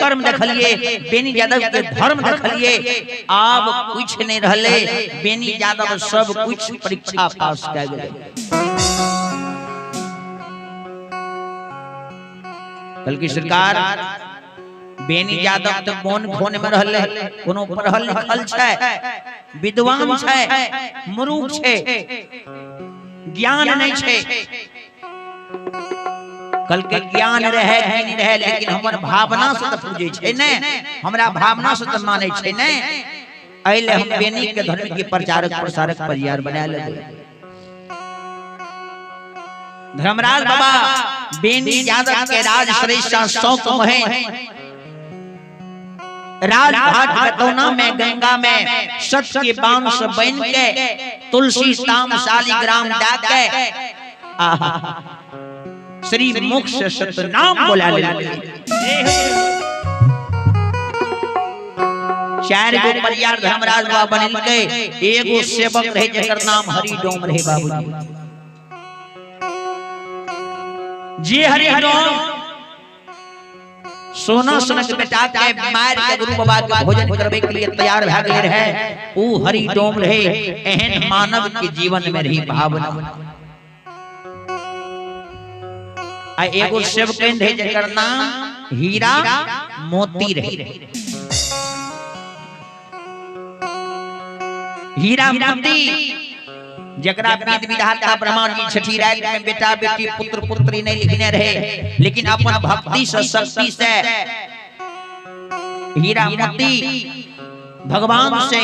कर्म देखलिए, बेनी यादव के धर्म देखलिए, आब कुछ नहीं रहले। बेनी यादव सब कुछ परीक्षा पास कै गेलै। बल्कि सरकार बेनी यादव तो कोन खोन में रहले, कोनो पढ़ल लिखल छै, विद्वान छै, मूर्ख छै, ज्ञान नहीं छै। कल के ज्ञान रहे कि नहीं रहे, लेकिन हमर भावना से तो पूजे छै ने, हमरा भावना से तो माने छै ने। एहि हम बेनी के धर्म के प्रचारक प्रसारक परियार बना लेबै। धर्मराज बाबा बेनी यादव के राज श्रेष्ठ शौक महे राजघाट बेतौना में गंगा में सत के बांस बन के तुलसी ताम शालिग्राम डाके आहा श्री मुख से सतनाम बोला ले। चार गो परियार धर्मराज बाबा बनेलकै, एगो सेवक रहे जकर नाम हरिडोम रहे बाबूजी। जे हरिडोम सोना सनक बेटा के मार के गुरु बाबा के भोजन करबे के लिए तैयार भए गेल रहे, ऊ हरिडोम रहे। एहन मानव के जीवन में रही भावना। आ एगो सेवकन रहे जकर नाम हीरा मोती रहे। हीरा मोती जकरा वेद विधाता ब्रह्मा जी छठी रात में बेटा बेटी पुत्र पुत्री नहीं लिखने रहे, लेकिन अपन भक्ति से शक्ति से हीरा मोती भगवान से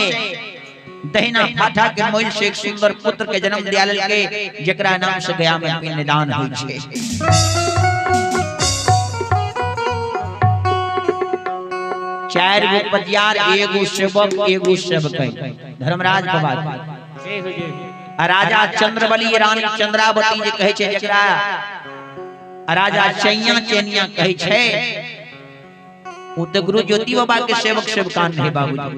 दहिना फाटा के मोल से एक सुंदर पुत्र के जन्म दिया के, जकरा नाम से गया में पिंडदान होई छे। चार गो पजियार, एगो सेवक, एगो सेवक धर्मराज बाबा। राजा चंद्रबली रानी चंद्रावती जे कहै छै, जकरा राजा चैया चैनिया कहै छै, उ तऽ गुरु ज्योति बाबा के सेवक सेवकान रहे बाबूजी।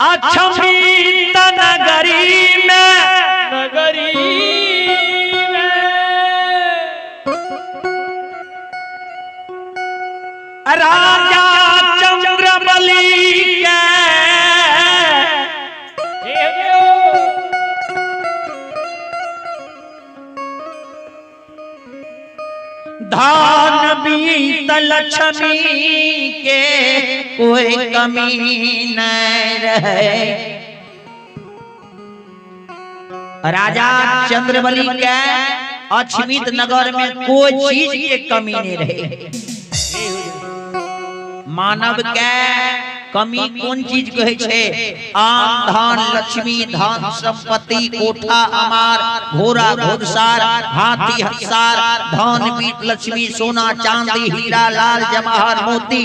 अक्षमित नगरी में नगरी में राजा चंद्रबली के धान बीत लक्ष्मी के कोई कमी नहीं रहे। राजा चंद्रबली के अक्षमित नगर में कोई चीज के कमी नहीं रहे। मानव के कमी कोन चीज कहै छै? आम धान लक्ष्मी धन संपत्ति कोठा अमार घोड़ा घोड़सार हाथी हसार धन बीत लक्ष्मी सोना चांदी हीरा लाल जवाहर मोती,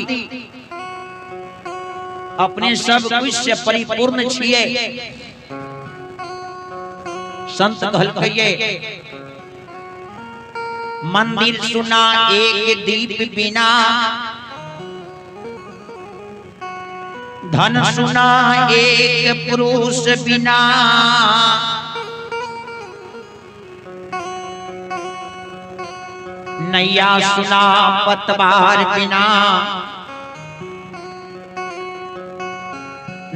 अपने सब कुछ से परिपूर्ण छिए। संत कहलकै मंदिर सुना एक दीप बिना, धन सुना एक पुरुष बिना, नैया सुना पतवार बिना,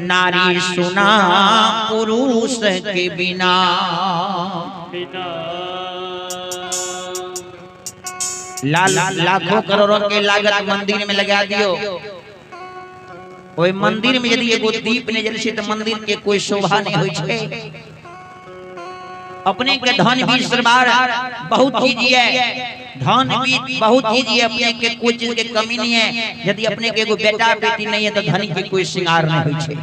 नारी सुना पुरुष के बिना। लाखों करोड़ों के लागत मंदिर में लगा दियो, ओई मंदिर में यदि एगो दीप नहीं जले छै त मंदिर के कोई शोभा नहीं होई छै। अपने के धन भी सरबार बहुत चीज है, धन भी बहुत चीज है, अपने के कोई चीज के कमी नहीं है। यदि अपने के एगो बेटा बेटी नहीं है तो धन के कोई श्रृंगार नहीं होई छै।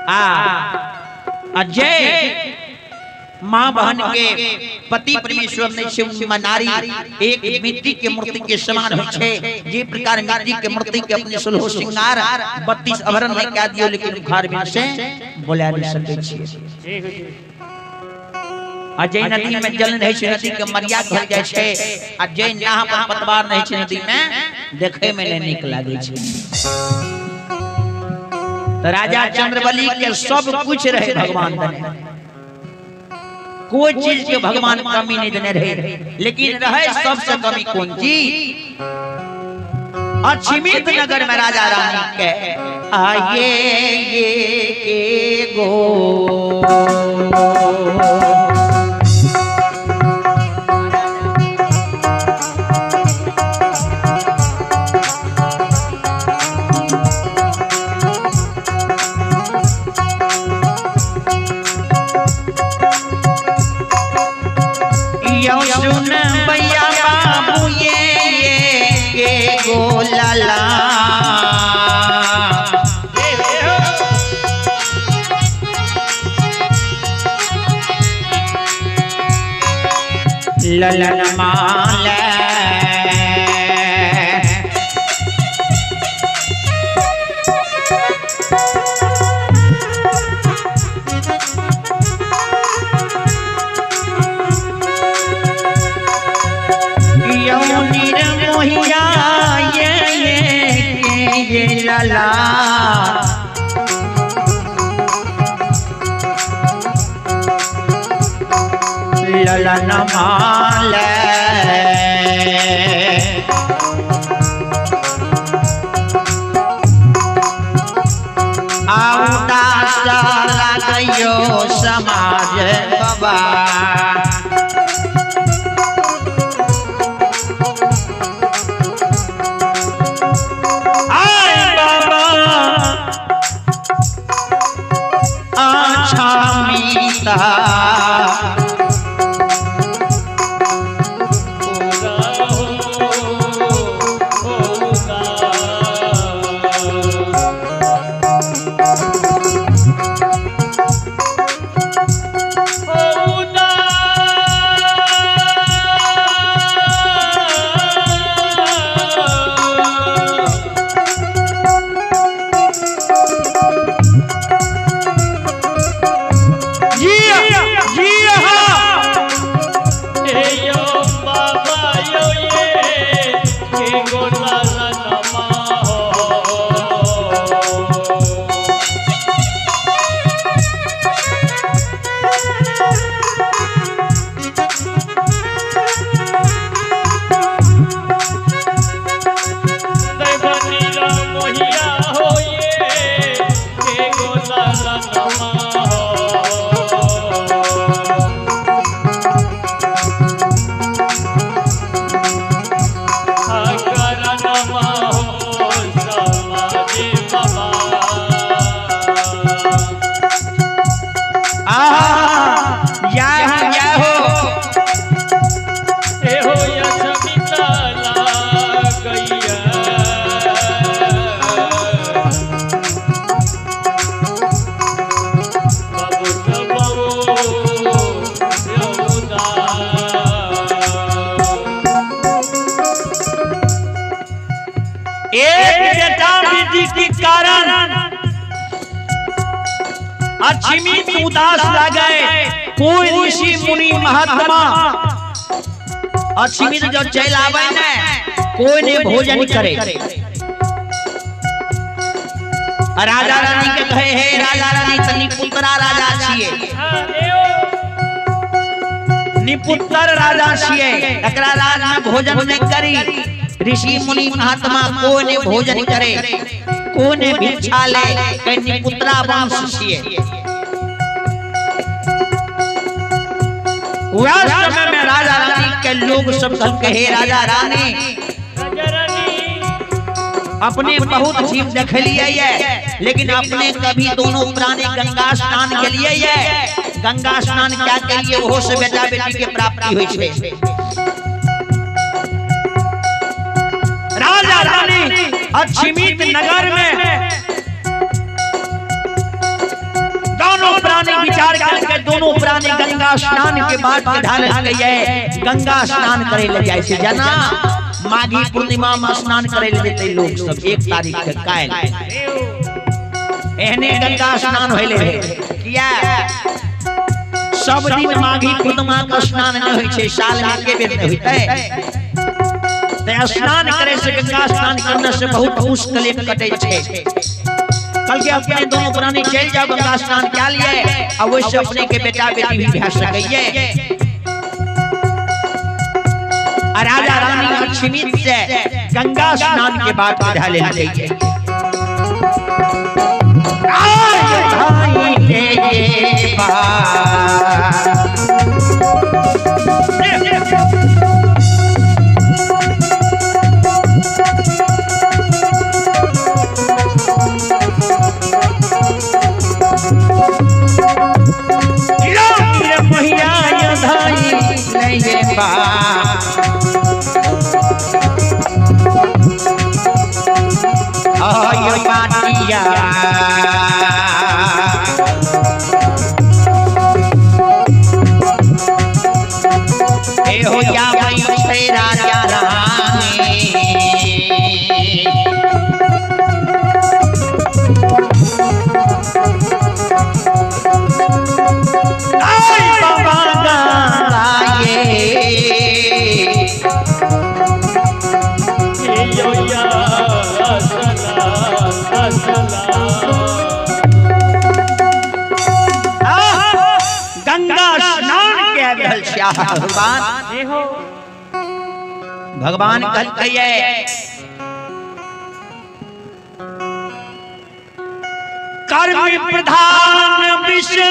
आ जय माँ बहन के पति परमेश्वर नहीं छै, नारी एक मिट्टी के मूर्ति के समान होइ छै। जे प्रकार मिट्टी के मूर्ति के अपने सोलह श्रृंगार 32 आभरण में कह दियो, लेकिन उखाड़ बिना से बोला नहीं सकै छियै। आ जे नदी में जल रहै छै नदी के मरिया कहल जाइ छै, आ जे नाह पर पतवार रहै छै नदी में देखे में नहीं नीक लागै छै। तो राजा चंद्रबली के सब कुछ रहे भगवान दने, कोई चीज के भगवान कमी नहीं देने रहे, लेकिन रहे सबसे कमी कौन चीज? अछिमित नगर में राजा रानी के आये ये के गो यो सुन भैया बाबू ये के गो लाला ललन माला यो निरमोहिया ये लाला ललन माला उदास लागयो समाज बाबा आए बाबा आछा मीता जी जी हाँ आहा जय हो जय हो। एक बेटा बेटी के कारण अछिमित उदास लगे। कोई ऋषि मुनि महात्मा अछिमित जब चल आवे ने कोई ने भोजन करे। राजा रानी के कहे हे राजा रानी तनी पुत्रा राजा छिए, निपुत्र राजा छिए, एकरा राज में भोजन नहीं करी। ऋषि मुनि महात्मा कोई ने भोजन करे, कोई ने भिक्षा ले, कहीं निपुत्रा वंश छिए। वह समय में राजा रानी के लोग सब कहते हे राजा रानी अपने बहुत जीव देख लिए है, लेकिन अपने कभी दोनों प्राणी गंगा स्नान के लिए है। गंगा स्नान क्या के लिए वो से बेटा बेटी के प्राप्ति हुई छे। राजा रानी अछिमित नगर में दोनों प्राणी विचार करके दोनों प्राणी गंगा स्नान के बाद विधान गए गंगा स्नान करे ले जाए से जना माघी पूर्णिमा में स्नान करे ले जेते लोग सब 1 तारीख के कायल एहने गंगा स्नान होइले रहे। किया सब दिन माघी पूर्णिमा के स्नान नहीं होई छे, साल में के बेर नहीं होइते। ते स्नान करे से गंगा स्नान करने से बहुत मुश्किल कटे छे। कल के अपने दोनों प्राणी चल जाओ गंगा स्नान क्या लिए अवश्य अपने के बेटा बेटी भी भा सकैये। राजा रानी लक्ष्मी से गंगा स्नान के बाद विधा ले जाइए। भगवान भगवान कहलकै कर्म प्रधान विष्णु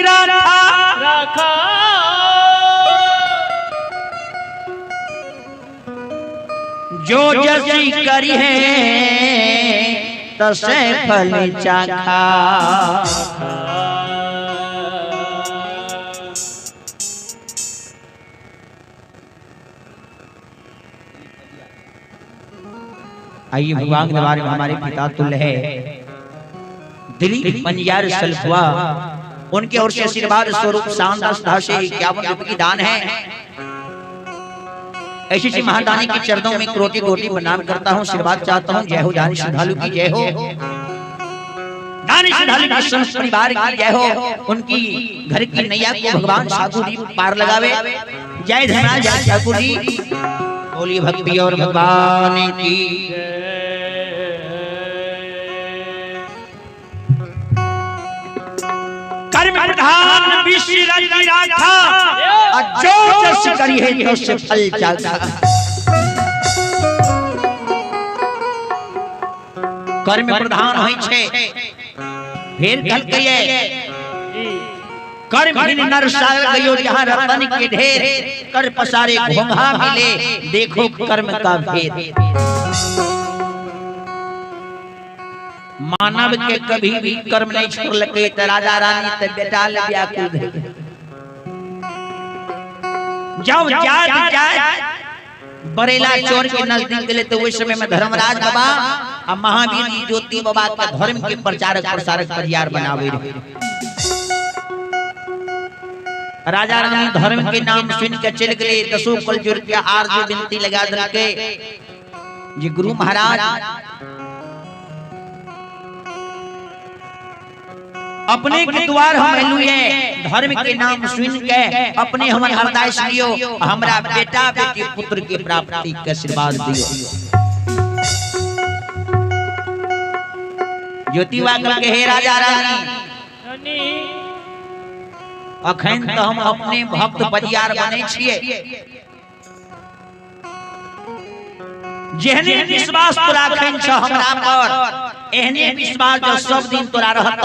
राखा जो जसी करी है तसे फल चाखा। आइए भगवान के दरबार में हमारे पिता तुल्य है दिलीप पंजार सलफुआ, उनके ओर से आशीर्वाद स्वरूप शानदार श्रद्धा से 51 रुपए की दान है। ऐसी सी महादानी के चरणों में कोटि कोटि प्रणाम करता हूँ, आशीर्वाद चाहता हूँ। जय हो दानी श्रद्धालु की जय हो, दानी श्रद्धालु के समस्त परिवार की जय हो, उनकी घर की नैया को भगवान ठाकुर जी पार लगावे। जय धर्मराज जय ठाकुर जी। बोलिए भक्ति और भगवान की। कर्म प्रधान विश्व राखा जो जस करी है तो से फल चाखा। कर्म प्रधान होई छे फिर कहलकै कर्म बिन नर सागर गयो जहां रतन के ढेर, कर पसारे घोंघा मिले देखो कर्म का भेद। मानव के कभी भी कर्म नहीं छोड़ लके त राजा रानी त बेटा ले व्याकुल भे जब जात जात बरेला चोर के नजदीक गेले तो उस समय में धर्मराज बाबा और महावीर जी ज्योति बाबा के धर्म के प्रचारक प्रसारक परियार बनावे रहे। राजा रानी धर्म के नाम सुन के चल गए, दसों कल जुड़ के आरजी विनती लगा दलके जी गुरु महाराज अपने के द्वार हम एलु है, धर्म के नाम सुन के अपने हमर अरदास लियो, हमरा बेटा बेटी पुत्र के प्राप्ति के आशीर्वाद दियो। ज्योति वाकल के हे राजा रानी अखन तो हम अपने भक्त परियार बने छिए, जेहने विश्वास तोरा अखन छ हमरा पर एहने विश्वास जो सब दिन तोरा रहत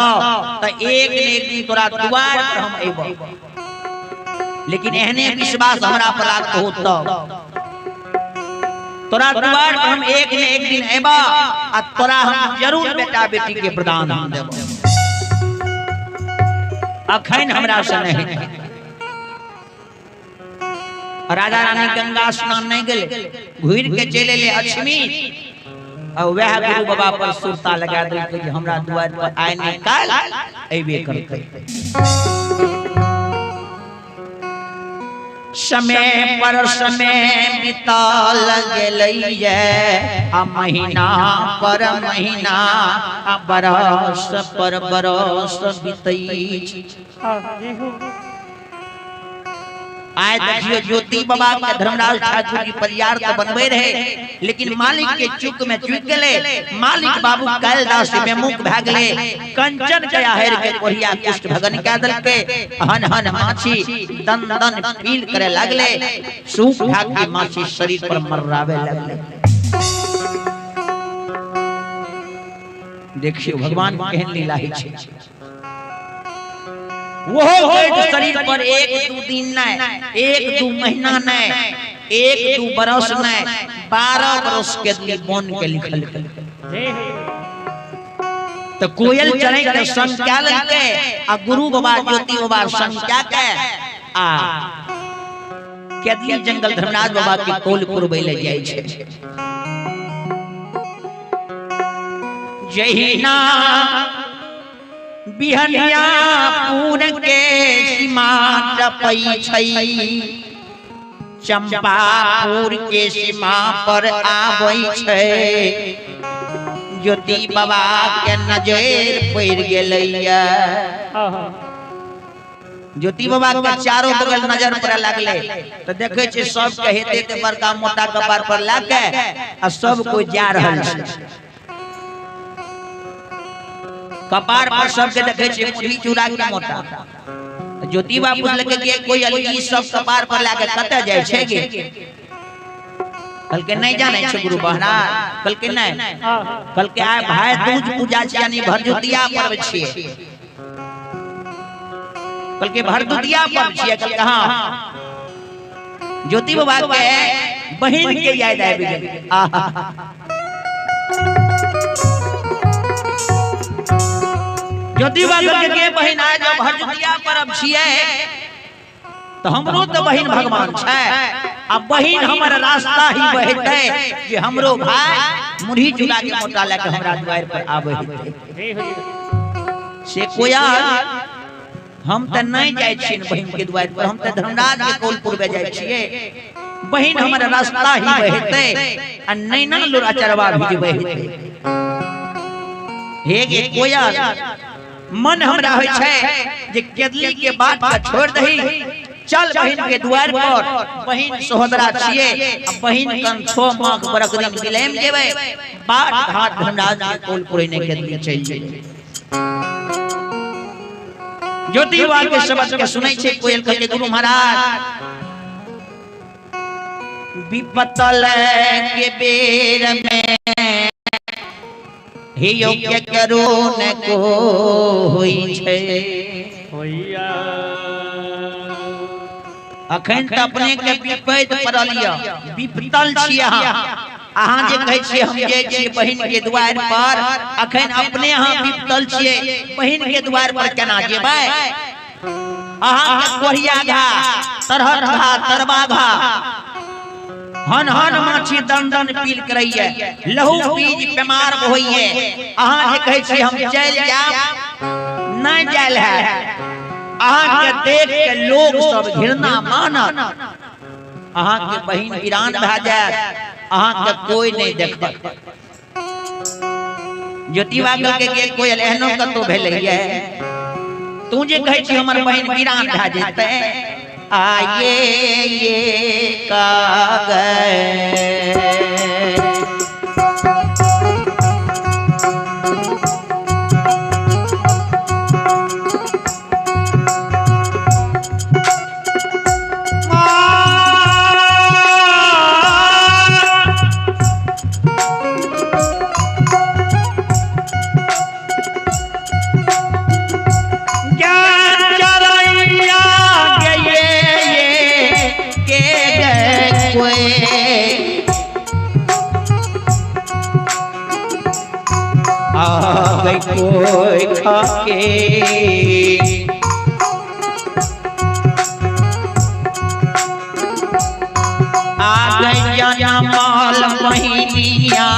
त एक न एक दिन तोरा द्वार पर हम अइबो, लेकिन एहने विश्वास हमरा पर लागत हो त तोरा द्वार पर हम एक न एक दिन अइबो आ तोरा हम जरूर बेटा बेटी के प्रदान हम देबो। अखन हमरा से नहीं राजा रानी गंगा स्नान नहीं गेले, घुर के चले ले अछमी और वह गुरु बाबा पर सुरता लगा देलकै जे हमरा द्वार पर आइ नहीं काल अइबे करतै। समय पर समय बीतल गेलैये आ महीना पर महीना आ बरस पर बरस बीतै। आय देखियो ज्योति बाबा के धर्मराज ठाकुर जी परियार तो बनबे रहे, लेकिन मालिक के चुक में चुक गेले। मालिक बाबू कैलदास से मुख भए गेले, कंचन के आहेर के कोहिया कुष्ठ भगन कह देलके। हन हन माछी दन दन पील करे लागले, सूख भाग के माछी शरीर पर मर्रावे लगले। देखियो भगवान केहन लीला होइ छै। वो गए शरीर पर 1-2 दिन नहीं, 1-2 महीना नहीं, 1-2 बरस नहीं, 12 बरस के लिए बन के लिखल। तो कोयल चढ़े के संग क्या लगे आ गुरु बाबा ज्योति बाबा संग क्या के आ केदली जंगल धर्मराज बाबा के कोल पुरबै ले जाय छै। जहिना बिहनिया पूर के सीमा टपै छै, चंपापुर के सीमा पर आबै छै, ज्योति बाबा के नजर पड़ गेलैया। ज्योति बाबा के चारों बगल नजर पड़े लागले तो देखे छै सब के हेते ते बड़का मोटा कपार पर लाके आ सब कोई जा रहल छै। कपार पर सबके देखे छै मुरही चूड़ा के मोटा। ज्योति बाबा पुछलकै कि कोई अलगी सब कपार पर लाके कतऽ जाइ छै गे? कहलकै नहीं जानै छै गुरु महाराज। कहलकै नहीं। कहलकै आइ भाई दूज पूजा छै यानी भरदुतिया पर्व छियै। कहलकै भरदुतिया पर्व छियै? कहलकै हाँ। ज्योति बाबा के बहिन के याद आबि गेल। आहा ज्योति बाबा के बहिन आय जब भरदुतिया पर्व छियै तो हमरो तो बहिन भगवान छै, आ बहिन हमर रास्ता ही बहेतै जे हमरो भाई मुरही चूड़ा के मोटा लए के हमरा द्वार पर आबै हेतै। से कोयल हम तऽ नहीं जाइ छियै बहिन के द्वार पर, हम तऽ धर्मराज के कोल पुरबे जाइ छियै। बहिन हमर रास्ता ही बहेतै आ नैना लोर अचरवा भिजबै हेतै। हे गे कोयल मन हमरा होइ छै जे केदली के बात के छोड़ दही, चल बहिन के द्वार पर। बहिन सहोदरा छियै, बहिन कन 6 माह बरख दिन बिलैम जेबै, बाट घाट धर्मराज के कोल पुरैने केदली चलि जेबै। ज्योति बाबा के शब्द के सुनै छै कोयल। कहलकै गुरु महाराज विपतल के बेर में हे योग्य करो न को होई छै। अखन त अपने के विपैत पड़ल य, विपतल छी अहाँ। अहाँ जे कहै छियै हम जाइ छियै बहिन के द्वार पर, अखन अपने अहाँ विपतल छियै, बहिन के द्वार पर केना जेबै? अहाँ के कोढ़िया घा, तरहट घा, तरबा घा, हन हन माछी दन दन पील करैये, लहू बीज बीमार होइये। अहाँ जे कहै छियै हम चलि जायब, नहि जायल है। अहाँ के देख के लोग सब घृणा मानत, अहाँ के बहिन वीरान भए जायत, अहाँ के कोई नहीं देखत। ज्योति बाबा के कोयल एहनो कतौ भेलैये? तू जे कहै छी हमर बहिन वीरान भए जेतै, आये ये का गए कोई खाके आ गई माल बहिनिया,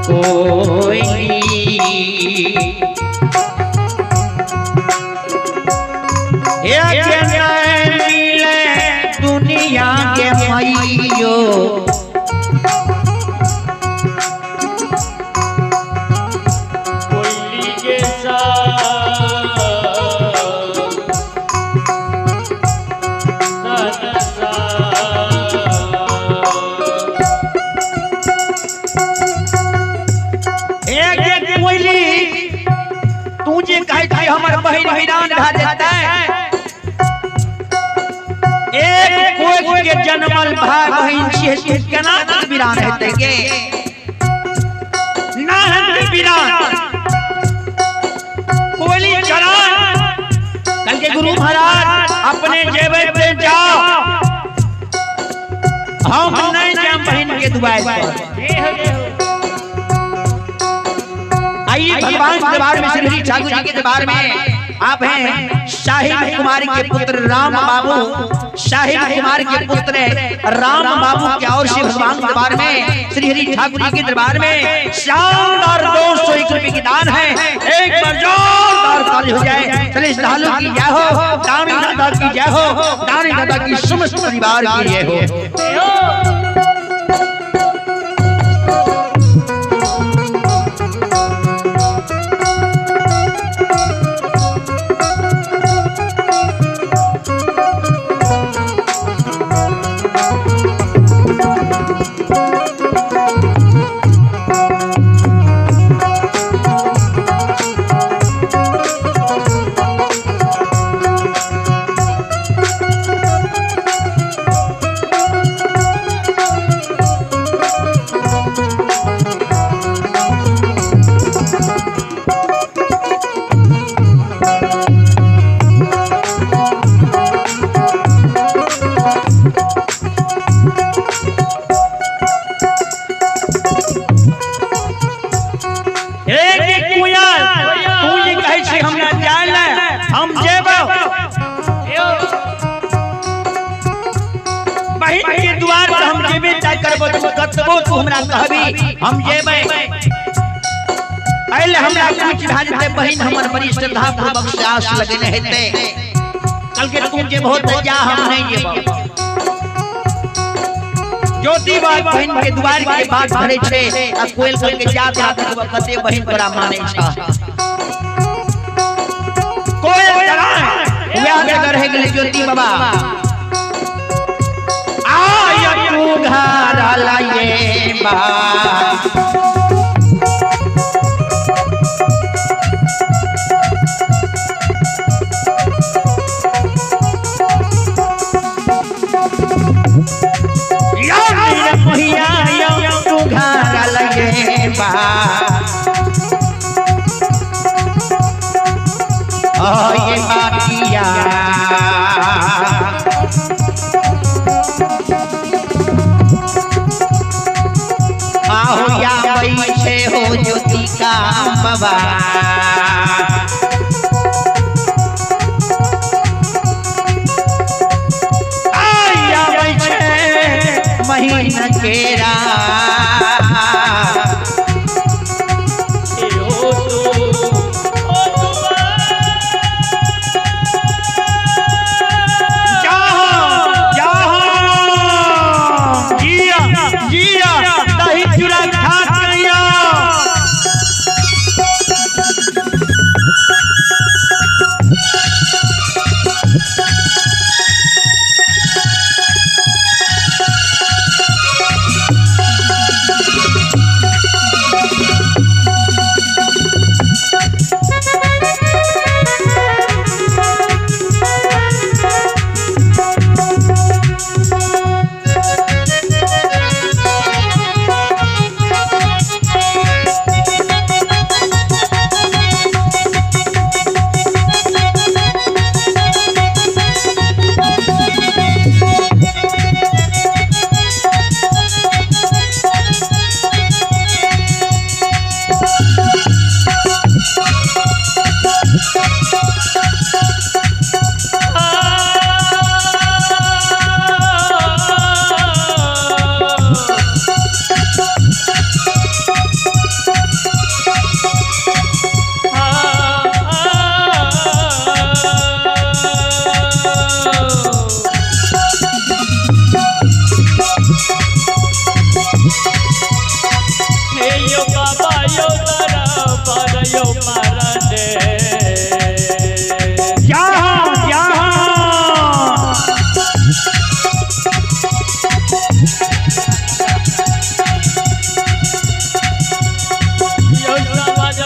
कोई मिले दुनिया के मैयो। तू जे कहै छी हमर बहिन वीरान भए जेतै। एक कोख के जनमल भाई बहिन छियै, तू केना वीरान हेतै गे? ना हेतै वीरान। कोयली चरा कल के गुरु महाराज अपने जेबै ते जाओ, हम नहीं जाम बहिन के दुआर पर। आइए भगवान के दरबार में, श्री ठाकुर जी के दरबार में आप हैं साहिब कुमार के पुत्र राम बाबू, साहिब कुमार के पुत्र राम बाबू के और से भगवान के दरबार में, श्री हरि ठाकुर जी के दरबार में शानदार 201 रुपए की दान है। एक बार जोरदार ताली हो जाए। चलिए श्रद्धालु की जय हो, दानी दादा की जय हो, दानी दादा की समस्त परिवार की जय हो। हम जेबै अइले हमरा कुछ भए जेतै, बहिन हमर बड़ी श्रद्धा पूर्वक से आस लगेने हेतै। कल के तू जेबहो त जा, हम नहीं जेबो। ज्योति बात बहिन के दुआर के बात धरे छै आ कोयल कल के जा जा देखबो कते बहिन तोरा मानै छ। कोयल डराय वएह जगह रहि गेलै ज्योति बाबा। आय तू घर लाये बा, तू घर लाये बा, ये बाटिया आहो या बैठे हो ज्योति का बाबा। आया बैठे महीन केरा,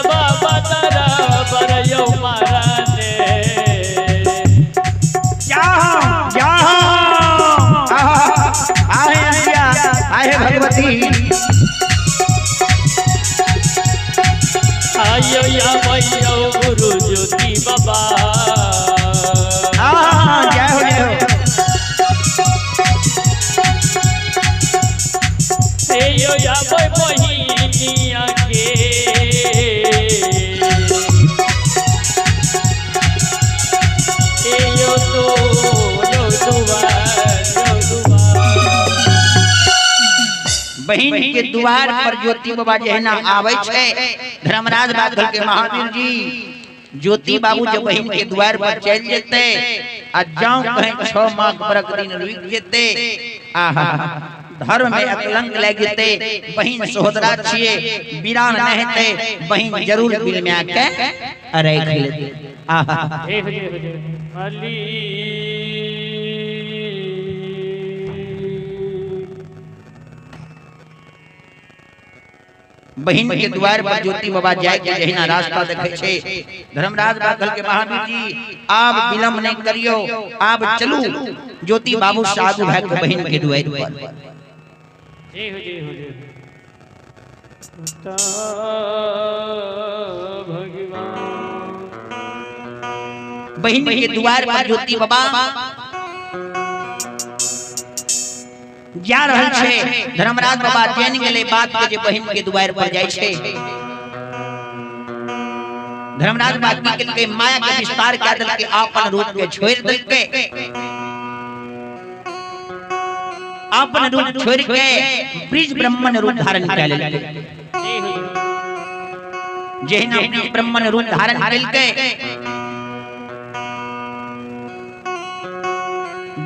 बाबा तारा पर यो भगवती। आयो आबैयो गुरु ज्योति बाबा। हाँ जय हो जय हो। हे यो आबै बहिनिया के, हे यो तो यो दुआर यो दुआर। बहिन के द्वार पर ज्योति बाबा जहिना आबै छै, धर्मराज बात के महावीर जी ज्योति बाबू जब बहिन के द्वार पर चल जेते आ जाऊं कहीं 6 माह बरक दिन रुक जेते, आहा धर्म में अकलंक लग जेते। बहिन सहोदरा छिए, बिरान नहीं हेते, बहिन जरूर बिल में आके रख लेते। आहा हे हो जय हो जय अली। बहिन के द्वार पर ज्योति बाबा जाए के जहिना रास्ता देखे छे, धर्मराज बाखल के महावीर जी आब विलंब नहीं करियो, आब चलू। ज्योति बाबू साधु भाई के बहिन के द्वार पर। जय हो जय हो जय भगवान। बहिन के द्वार पर ज्योति बाबा जा रहल छे। धर्मराज बाबा जान गेले बात के जे बहिन के द्वार पर जाय छे। धर्मराज बाबा की केलकै, माया के विस्तार कर देलकै, अपन रूप के छोड़ देलकै, अपन रूप छोड़ के ब्रिज ब्राह्मण रूप धारण कर लेलकै। जहिना ब्रिज ब्राह्मण रूप धारण केलकै,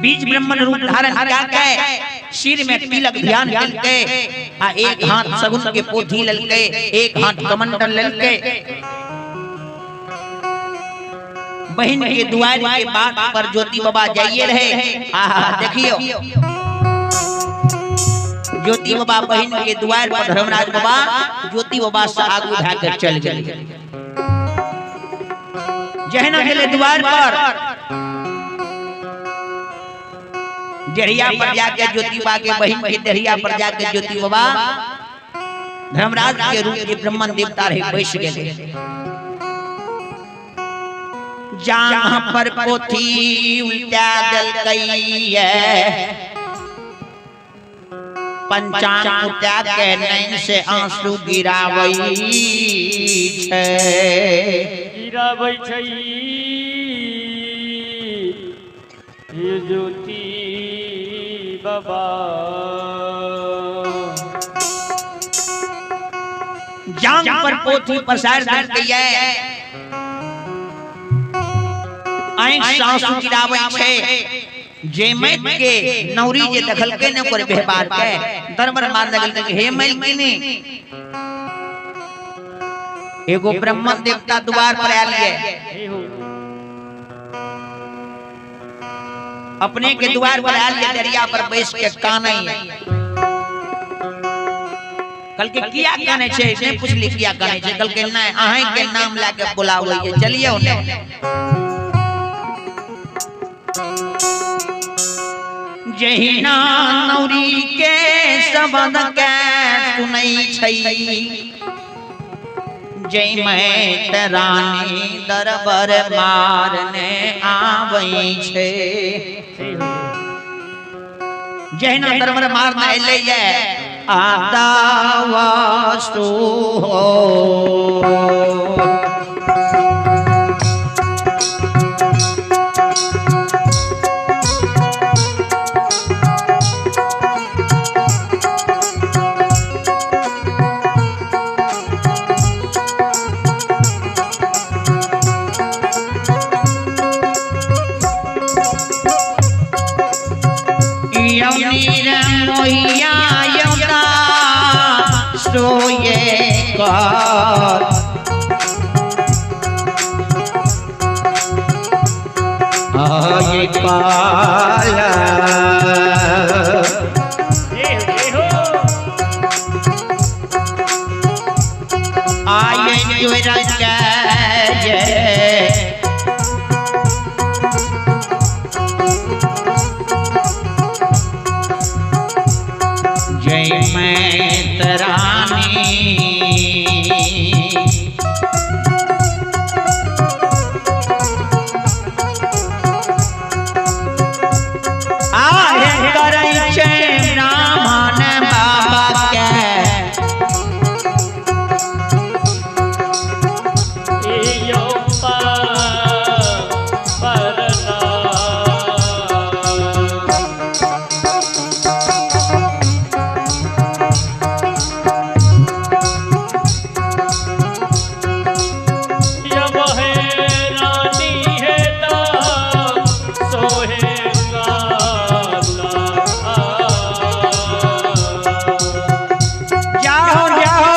बीज ब्राह्मण रूप धारण करके सिर में तिलक ध्यान केलकै, आ एक हाथ सगुन के पोथी ललकै, एक हाथ कमंडल ललकै। बहिन के द्वार के बात पर ज्योति बाबा जाइए रहे। आहा देखियो ज्योति बाबा बहिन के द्वार पर धर्मराज बाबा ज्योति बाबा से आगू भए के चल गेल। जहिना गेले द्वार पर, डेढ़िया पर जाके ज्योति बाबा के बहिन के डेढ़िया पर जाके ज्योति बाबा धर्मराज के रूप के ब्राह्मण देवता रहे बैस गेले। जहां पर पोथी उल्टा देलकै, पंचांग उल्टा के नैन से आंसू गिराबै छै, गिराबै छै ये ज्योति बाबा। जांग पर पोथी पसार देलकै, आंख आंसू गिराबै छै। जे मैत के नौरी जे देखलकै ने ओकर व्यवहार के दरबर मार लगल के हे मैलकिनी, एगो ब्राह्मण देवता द्वार पर आयल ये, अपने के द्वार पर आयल ये, दरिया पर बैस के कानै। कल के किया कानै छै ने पुछली किया कानै छै, कल के नै अहां के नाम ला के बुलाबै ये, चलियो ने। जहिना नौरी के शब्द के सुनै छै, जय रानी दरबर मारने आबै छै। जहिना दरबर मारने एलै ये, आता वस्तु हो सोये कर आये काला आये जो जय मैतरानी। आहे करै छै ब्राह्मण बाबा के जाहो जाहो।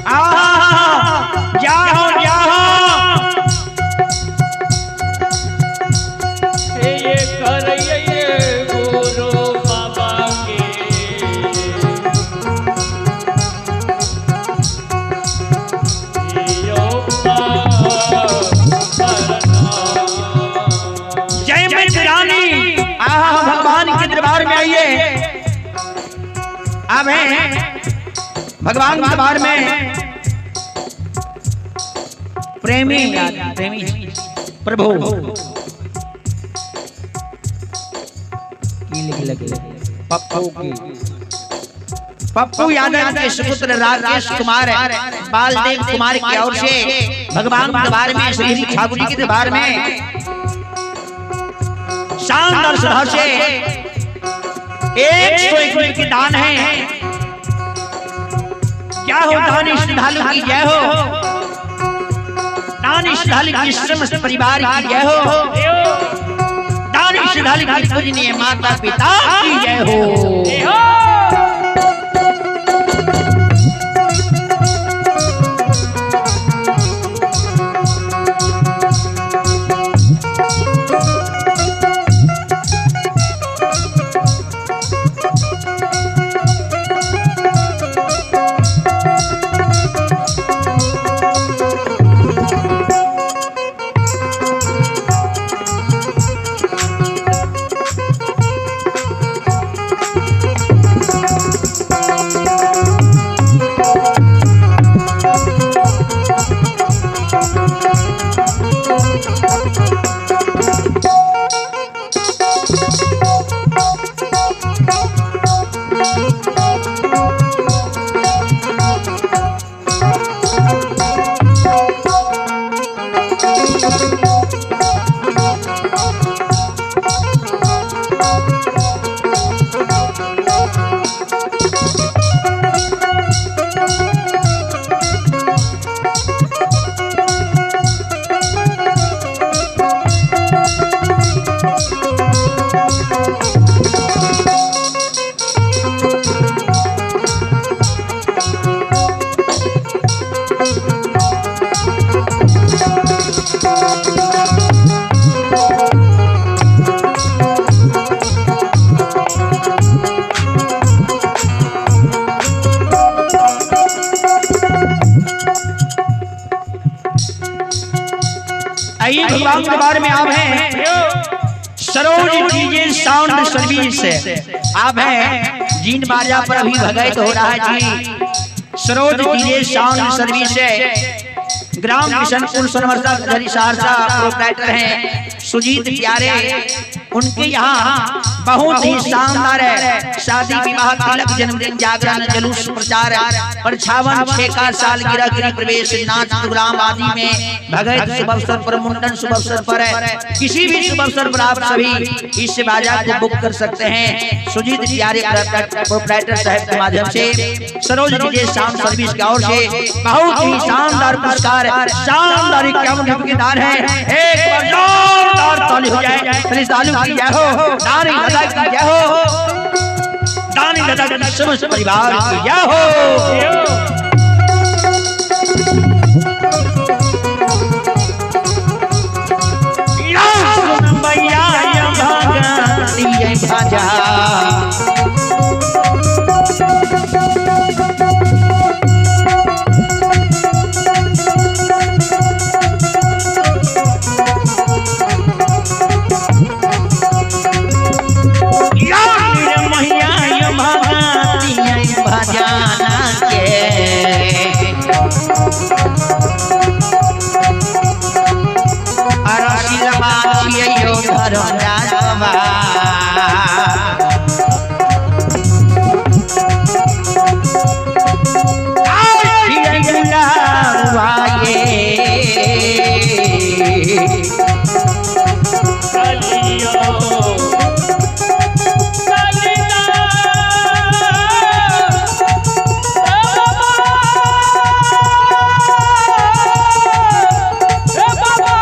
आहा जाहो जाहो। जय मैतरानी। आहा भगवान के दरबार में आइए। अब हैं भगवान के दरबार में प्रेमी प्रेमी प्रभु की लिख लगे पप्पू की पप्पू यादव के सुपुत्र राकेश कुमार बालदेव कुमार की ओर से भगवान के दरबार में श्री ठाकुर जी के दरबार में शानदार सभा से 101 रुपये के दान है। क्या हो दानी श्रद्धालु की जय हो, दानी श्रद्धालु की समस्त परिवार की जय हो, दानी श्रद्धालु की पूजनीय माता पिता की जय हो। आइए भगवान के दरबार में आप हैं सरोज डीजे साउंड सर्विस आप हैं जीन बाजा पर अभी भगत हो रहा है जी। सरोज डीजे साउंड सर्विस है ग्राम किशनपुर सोनवर्षा सहरसा प्रोपराइटर हैं सुजीत प्यारे। उनके यहाँ बहुत ही शानदार है शादी विवाह तिलक जन्मदिन जागरण जुलूस प्रचार परछावन छेका साल गिरह प्रवेश नाच प्रोग्राम आदि में भगत शुभ अवसर पर मुंडन शुभ अवसर पर है किसी भी शुभ अवसर पर आप सभी इस बाजार को बुक कर सकते हैं सुजीत प्यारे प्रोपराइटर साहब के माध्यम से सरोज डीजे साउंड सर्विस की ओर से बहुत ही शानदार पुरस्कार शानदार 51 रुपये के दान है। एक बार जोरदार ताली हो जाए ताली की जय हो, दानी दादा की जय हो, दानी दादा की समस्त परिवार की जय हो। रसिलवा छियै यौ धर्मराज बाबा। छियै दुलारुआ ये। कालियो कालिदा ए बाबा ए बाबा।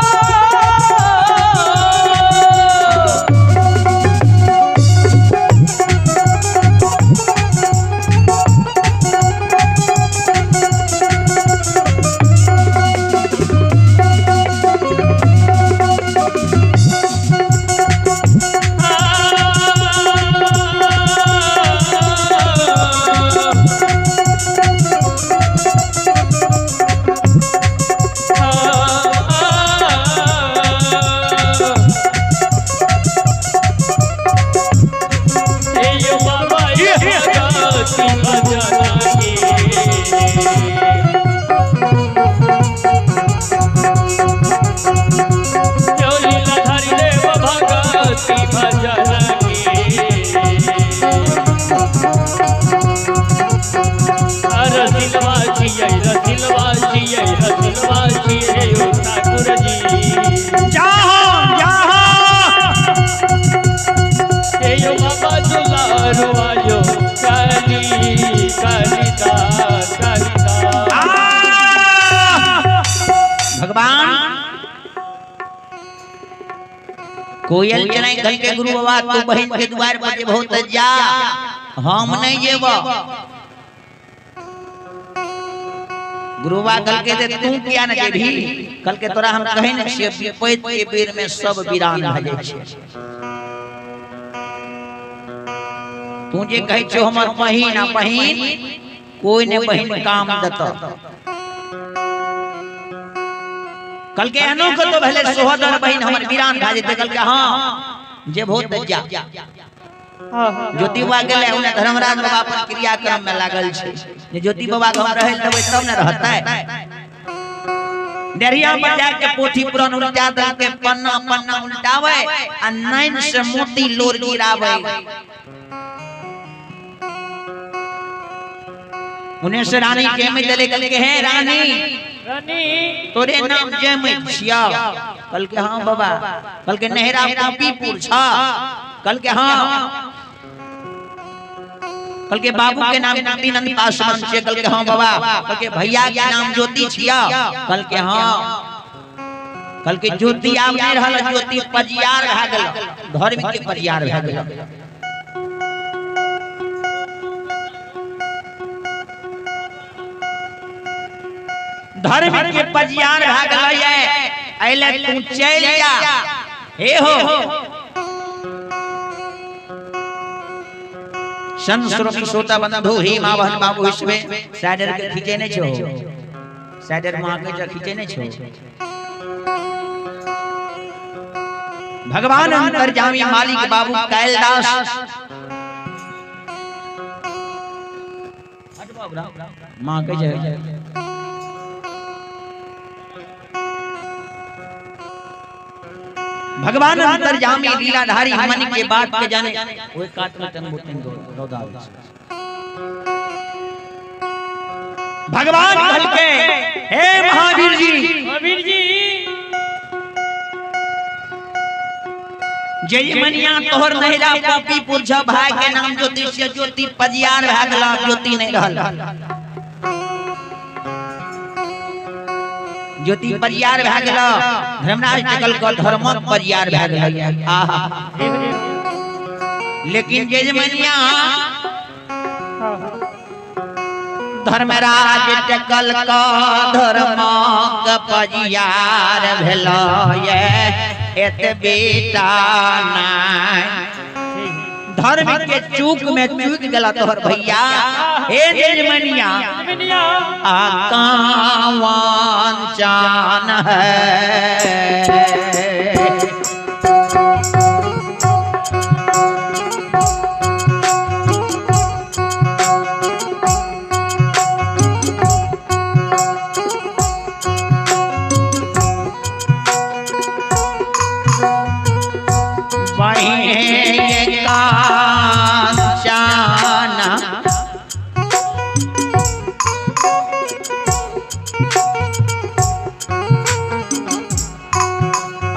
ठाकुर जी जाहो जाहो। हे बाबा दुलारो आयो काली कालिदास कालिदास। भगवान कोयल चलाई घर के गुरु बाबा तू बहन के द्वार पर जेबहो त जा, हम नहीं जेबो। गुरु बाबा कल के दे तू किया न जेबही, कल के तोरा हम कहे न छियै विपैत के बेर में सब वीरान भऽ जाइ छै। तू जे कहै छौ हमर बहिन आ बहिन कोई ने बहिन काम देतौ। कल के एनो के तो भले सोहदर बहिन हमर वीरान भए जेतै। कल के हां जेबहो त जा। ज्योति बाबा गेलै उन्हें धर्मराज बाबा पर क्रियाक्रम में लागल छै जे ज्योति बाबा के हम रहै देबै तब ने रहतै। डेरिया पर जाके पोथी पुरान उल्टा देलकै, पन्ना पन्ना उल्टावे आ नैन से मोती लोर गिरावे। उन्हें से रानी के में चले गए के हे रानी रानी तोरे नाम जयमय छिया। कल के हाँ बाबा। कल के नहरा कॉपीपुर छा। कल के हाँ। कल के बाबू के नाम नंद पासवान छे। कल के हाँ बाबा। कल के भैया के नाम ज्योति छिया। कल के हाँ। कल के ज्योति आब नहीं रहल, ज्योति पजियार भए गेल, धर्म के पजियार भए गेल। धर्म के पजियार भए गेल ये, अइले तू चलि जा। हे हो संस्कृति श्रोता बंधु हे माँ बहन बाबू इसमें साइडर के खींचे नहीं छो, साइडर माँ के जो खींचे नहीं छो। भगवान अंतर्जामी मालिक बाबू कैलदास माँ के जय। भगवान अंतर्जामी लीलाधारी मन के बात के जाने ओए कात में टंगो टंगो रौदा। भगवान कहलके हे महावीर जी, महावीर जी जय मनिया तोहर नहिरा कॉपीपुर छ, भाई के नाम ज्योतिष ज्योति पजियार भए गेल, ज्योति नहीं रहल, ज्योति परियार भए गेल। धर्मराज टिकल क धर्मक परियार भए गेल। आहा लेकिन जजमनिया धर्मराज टिकल क धर्मक परियार भेल ये एतबेटा नाय। धर्म के चूक में चूक गेला तोहर भैया। हे जजमनिया आकावान चान है।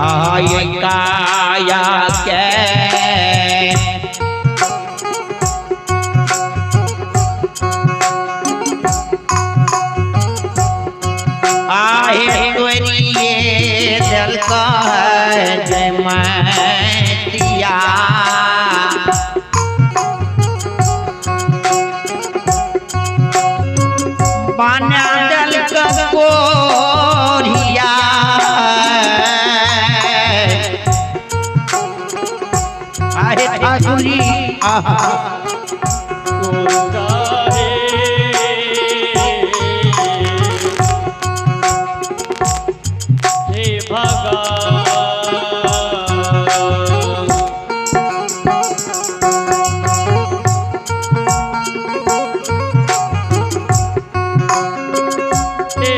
आय काया के आहे तोरिए दिल का जमतिया बना दल कोरिया आहे ठाकुरी आहा हे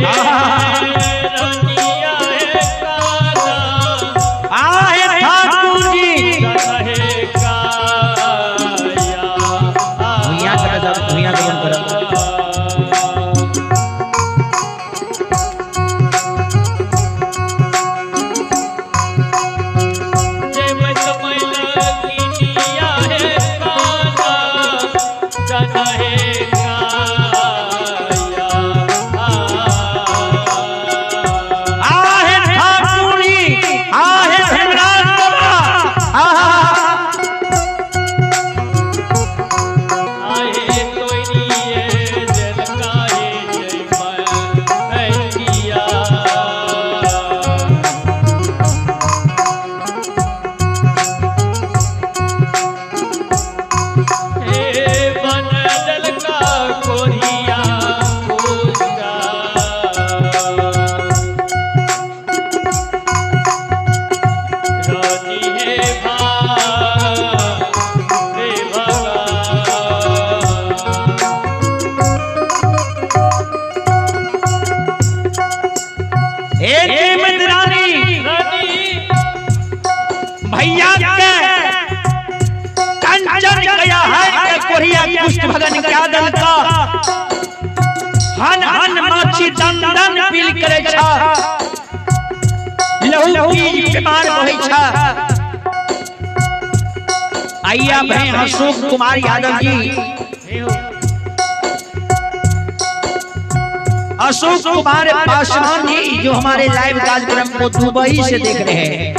भगवान रनिया है काला आहे ठाकुर जी है काया भुइयां के सब भुइयां के बंद करो। जय मत मैला है काला जन है काया आहे ठाकुर जी आहे धर्मराज बाबा आहा आहे तोरिए जल काहे जय मैया हे बन जल का कोरिया पूजा रानी हे भा हे भगवान हे श्रीमती रानी रानी भैया के कंचन गया है के कोरिया कुष्ठ भगन क्या दल का हन हन माछी दन दन पील करे छा लहू की बीमार होई छा। आइया भाई अशोक कुमार यादव जी, अशोक कुमार पासवान जी जो हमारे लाइव कार्यक्रम को दुबई से देख रहे हैं,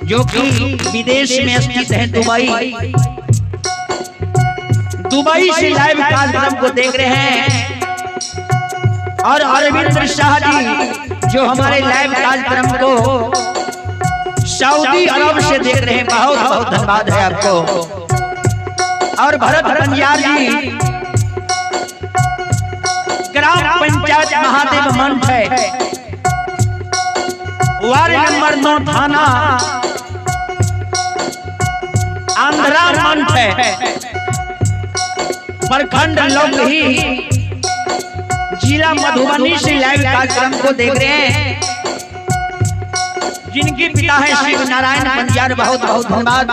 जो कि विदेश में स्थित है दुबई, दुबई से लाइव कार्यक्रम को देख रहे हैं। और अरविंद शाह जी जो हमारे लाइव कार्यक्रम को सऊदी अरब से देख रहे हैं, बहुत बहुत धन्यवाद है आपको। और भरत पंजाब जी, ग्राम पंचायत महादेव मंठ है, वार्ड नंबर 9, थाना आंध्रा मंठ है, प्रखंड लौकही, जिला मधुबनी से लाइव कार्यक्रम को देख रहे हैं, जिनके पिता है शिव नारायण पंजार। बहुत बहुत धन्यवाद,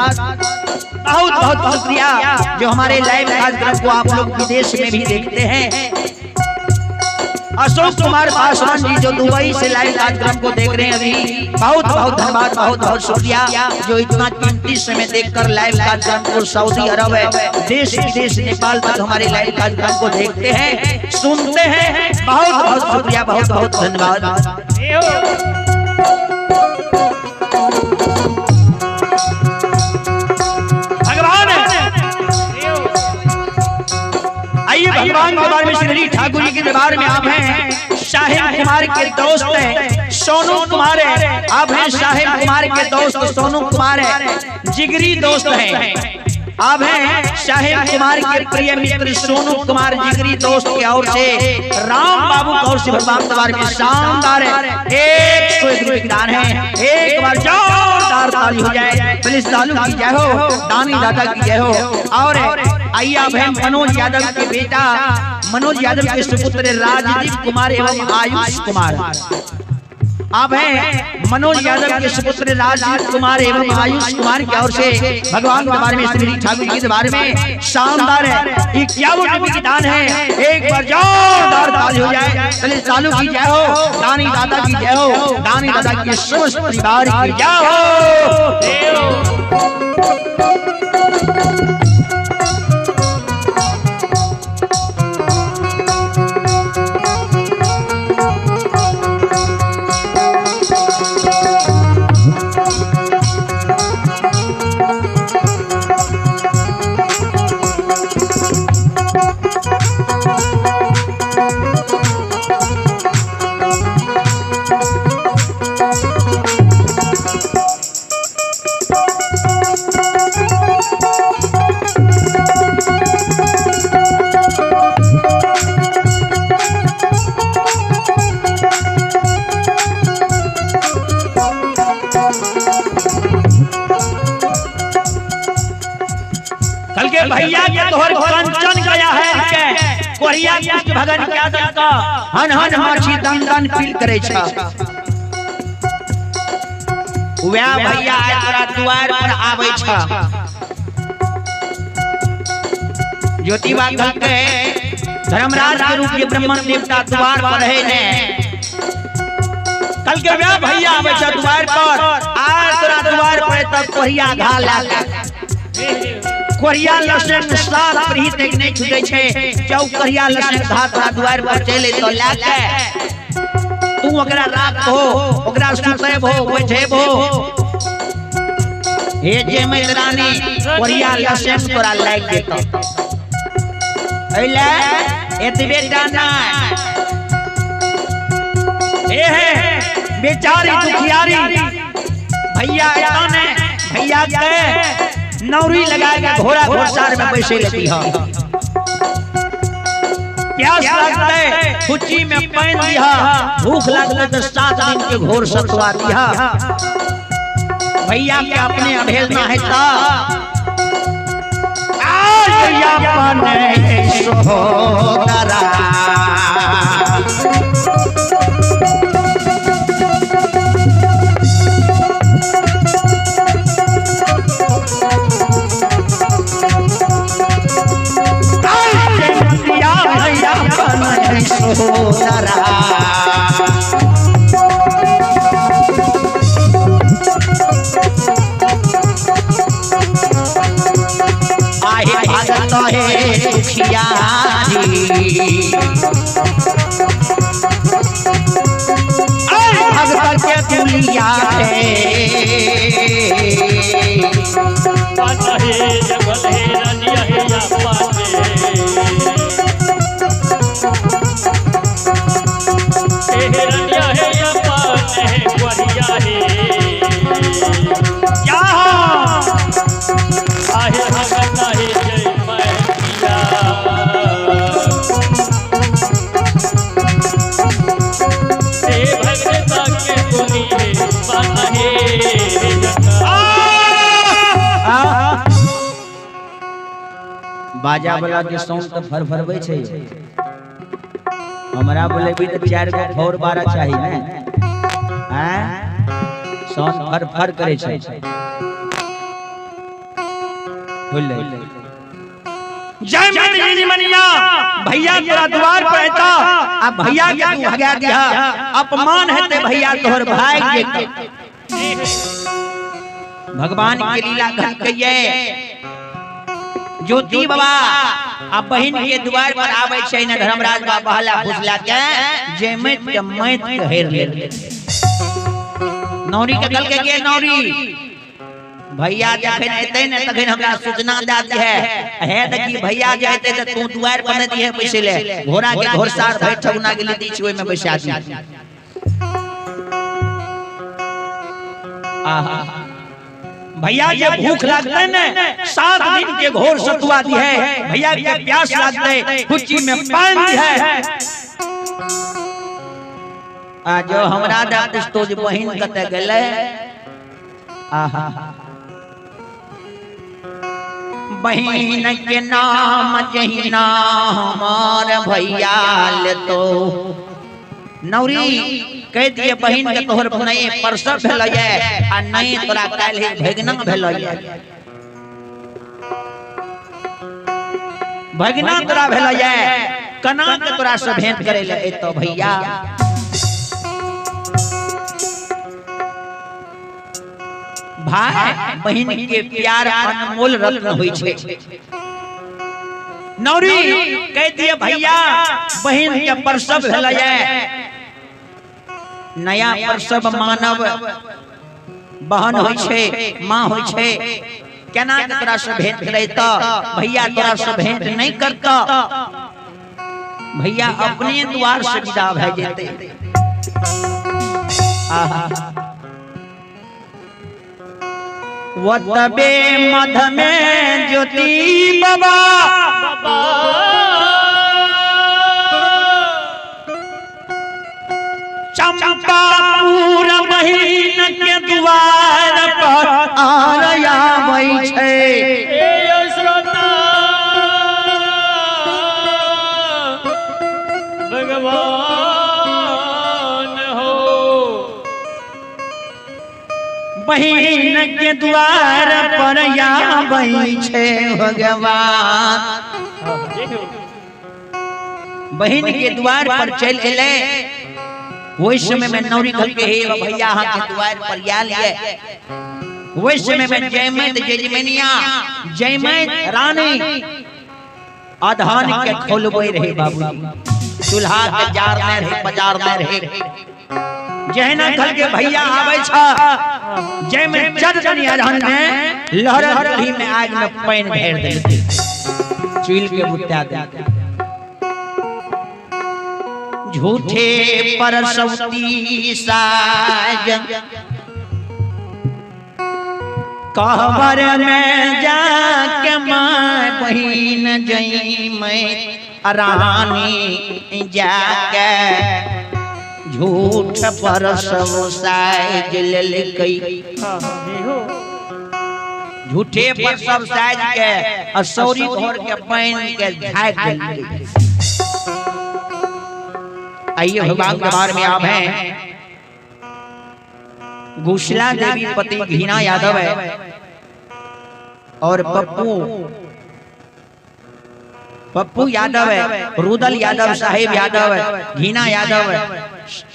बहुत बहुत शुक्रिया जो हमारे लाइव कार्यक्रम को आप लोग विदेश में भी देखते हैं। अशोक कुमार पासवान जी जो दुबई से लाइव कार्यक्रम को देख रहे हैं अभी, बहुत बहुत धन्यवाद, बहुत बहुत शुक्रिया जो इतना कीमती समय देखकर लाइव कार्यक्रम को सऊदी अरब है, देश विदेश नेपाल तक हमारे लाइव कार्यक्रम को देखते हैं, सुनते हैं। बहुत बहुत शुक्रिया, बहुत बहुत धन्यवाद। भगवान आइए, भगवान के बारे में श्री ठाकुर जी के दरबार में आप हैं साहिब कुमार के दोस्त हैं सोनू कुमार है, आप हैं साहिब कुमार के दोस्त सोनू कुमार है, जिगरी दोस्त हैं। आप हैं साहिब कुमार के प्रिय मित्र सोनू कुमार, जिगरी दोस्त की ओर से राम बाबू की ओर से भगवान दरबार में शानदार है 101 रुपये दान है। एक बार जोरदार ताली हो जाए प्लीज, तालू की जय हो, दानी दादा की जय हो। और आइए आप हैं मनोज यादव के बेटा, मनोज यादव के सुपुत्र राजदीप कुमार एवं आयुष कुमार। आप हैं मनोज यादव के सुपुत्र राजदीप कुमार एवं आयुष कुमार की ओर से भगवान के बारे में श्री ठाकुर जी के बारे में शानदार है 51 रुपये की दान है। एक बार जोरदार ताली हो जाए चले सालू की जय हो, दानी दादा की जय हो, दानी दादा के समस्त परिवार की जय हो। कल के भैया के तोहर कंचन गया है के कोरिया कुष्ठ भगन क्या दलका हन हन माछी दन दन फील करे छ। वह भैया आय तोरा द्वार पर आवे छ। ज्योतिबा कहलकै धर्मराज के रूप के ब्राह्मण देवता द्वार पर रहे ने। कल के वह भैया आवे छ द्वार पर, आय तोरा द्वार पर तब कोरिया घा लाग कोरिया लसन सात प्रीत एक नहीं छूटे छे। चौ कोरिया लसन घा तोरा द्वार पर चले तो लाग तू ओकरा राख हो, ओकरा सुतेब हो, बैठेब हो। हे जे मैत्रानी कोरिया लसन तोरा लाग जेतो। एले एतबे टा नै ए है बेचारी दुखियारी भैया एता ने भैया के नौरी लगा के घोड़ा घोड़सार में बैसे लेती है। प्यास लगता है खुची में पानी दिया, भूख लगता तो 7 दिन के घोर सतवा दिया। भैया के अपने अवहेलना है ता आज अपने सोदरा सोदरा आहे भगत हे दुखियारी आए भगत के दुलिया है हे जगल हे रनिया हे पाटे हे रनिया हे पाटे हे कोरिया हे क्या आहे भगत हे जय मैया हे भगत के सुनी हे पाटे हे जगा। बाजा वाला के साउंड तो फरफरबै छै, हमरा बोलेबी तो 4 गो फौर 12 चाही ने। हैं साउंड फरफर करे छै। जय माता मनिया भैया तोरा द्वार पर एता आ भैया के तू भगा दिया, अपमान हेते भैया तोहर भाग जेते। भगवान के लीला घटकैये ज्योति बाबा आ बहिन के द्वार पर आवे छै ने धर्मराज बाबा बहला फुसला के जेमत के मैत के हेर लेल। नौरी के कल के गे नौरी भैया जखन एतै ने तखन हमरा सूचना दे दी है। हे देखी भैया जे एतै त तू द्वार पर नै दिहे बैसे ले, घोड़ा के घोड़सार भरि ठगुना गेली दी छी ओइ में बैसा दी। आहा भैया जे भूख लगते ने 7 दिन के घोर सतुआ दी है, भैया के प्यास लगते कुची में पानी दी है। आ जो हमरा दा पुछतो जे बहिन कत गेलै। आहा बहिन के नाम जहिना हमार भैया लेतो। नौरी कह दिए बहिन के तोहर नए परसर भेलैए आ नए तोरा काल्हि भगना भेलैए, भगना तोरा भेलैए। कना के तोरा से भेंट करे ले एतो भैया। भाई बहन के प्यार अनमोल रत्न होई छे। नौरी कह दिए भैया बहन के प्रसव भेलै, नया प्रसव मानव बहन होई छे, माँ होई छे, केना के तोरा से भेंट करे त भैया तोरा से भेंट नहीं करता, भैया अपने द्वार से विदा भए जेते। आहा वतबे मध में ज्योति बाबा चंपापुर बहिन के द्वार पर आबै छै। श्रोता भगवान हो बहिन के द्वार पर आबै छै भगवान। बहिन के द्वार पर चल एलै। वही समय में नौरी कहल के हे भैया अहाँ के द्वार पर आयल ये। वही समय में जयमैत जजमनिया जयमैत रानी अधन के खोलबे रहे बाबू, चूल्हा के जारने रहे पजारने रहे। जहना कहल के भैया आबै छ जयमैत चढ़ अधन में लहर चूल्ही में आग में पानि भरि देलकै, चूल्हि के बुता देलकै। झूठे परसौती साज कहबर में जाके माँ बहिन जयमैत रानी जाके झूठ परसौ साज लेलकै। झूठे परसौ साज के आ सौरी घर के पानि के झाँकि देलकै। आइए भगवान दरबार में आप हैं। घुसला देवी पति घीना यादव है और पप्पू पप्पू यादव है, रुदल यादव, साहेब यादव है, घीना यादव है,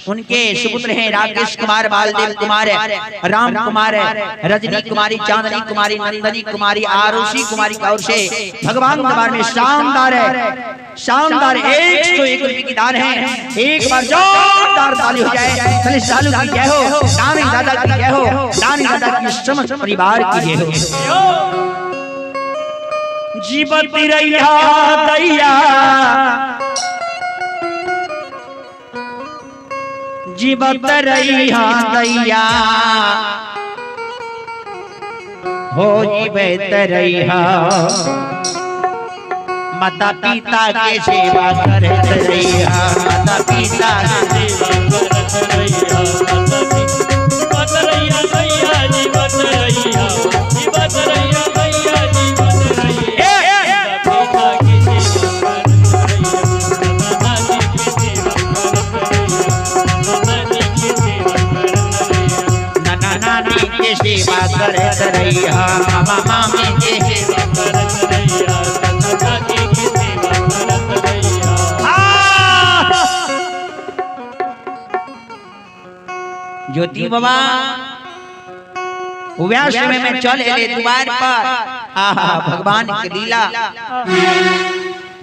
उनके सुपुत्र हैं राकेश कुमार, बालदेव कुमार है, राम कुमार है, रजनी कुमारी, चांदनी कुमारी, नंदनी कुमारी, आरुषि कुमारी की ओर से भगवान दरबार में शानदार है, शानदार 101 रुपये की दान है। एक बार जोरदार ताली हो जाए। चलिए सालू की जय हो, दानी दादा की जय हो, दानी दादा की समस्त परिवार की जय हो। जीवत रैया दैया जीवत रैया दैया हो जीवत रैया माता पिता के सेवा करत रैया, माता पिता के सेवा करत रैया, माता रैया मैया जीवत रैया, जीवत रैया मैया जीवत रैया, पिता के सेवा करत रैया, दादी के सेवा करत रैया, नानी के सेवा करत रैया, नाना नानी के सेवा करत रैया, मामा मामी के सेवा करत रैया, दादी के सेवा करत रैया। ज्योति बाबा वह समय में चल एले द्वार पर। आहा भगवान की लीला,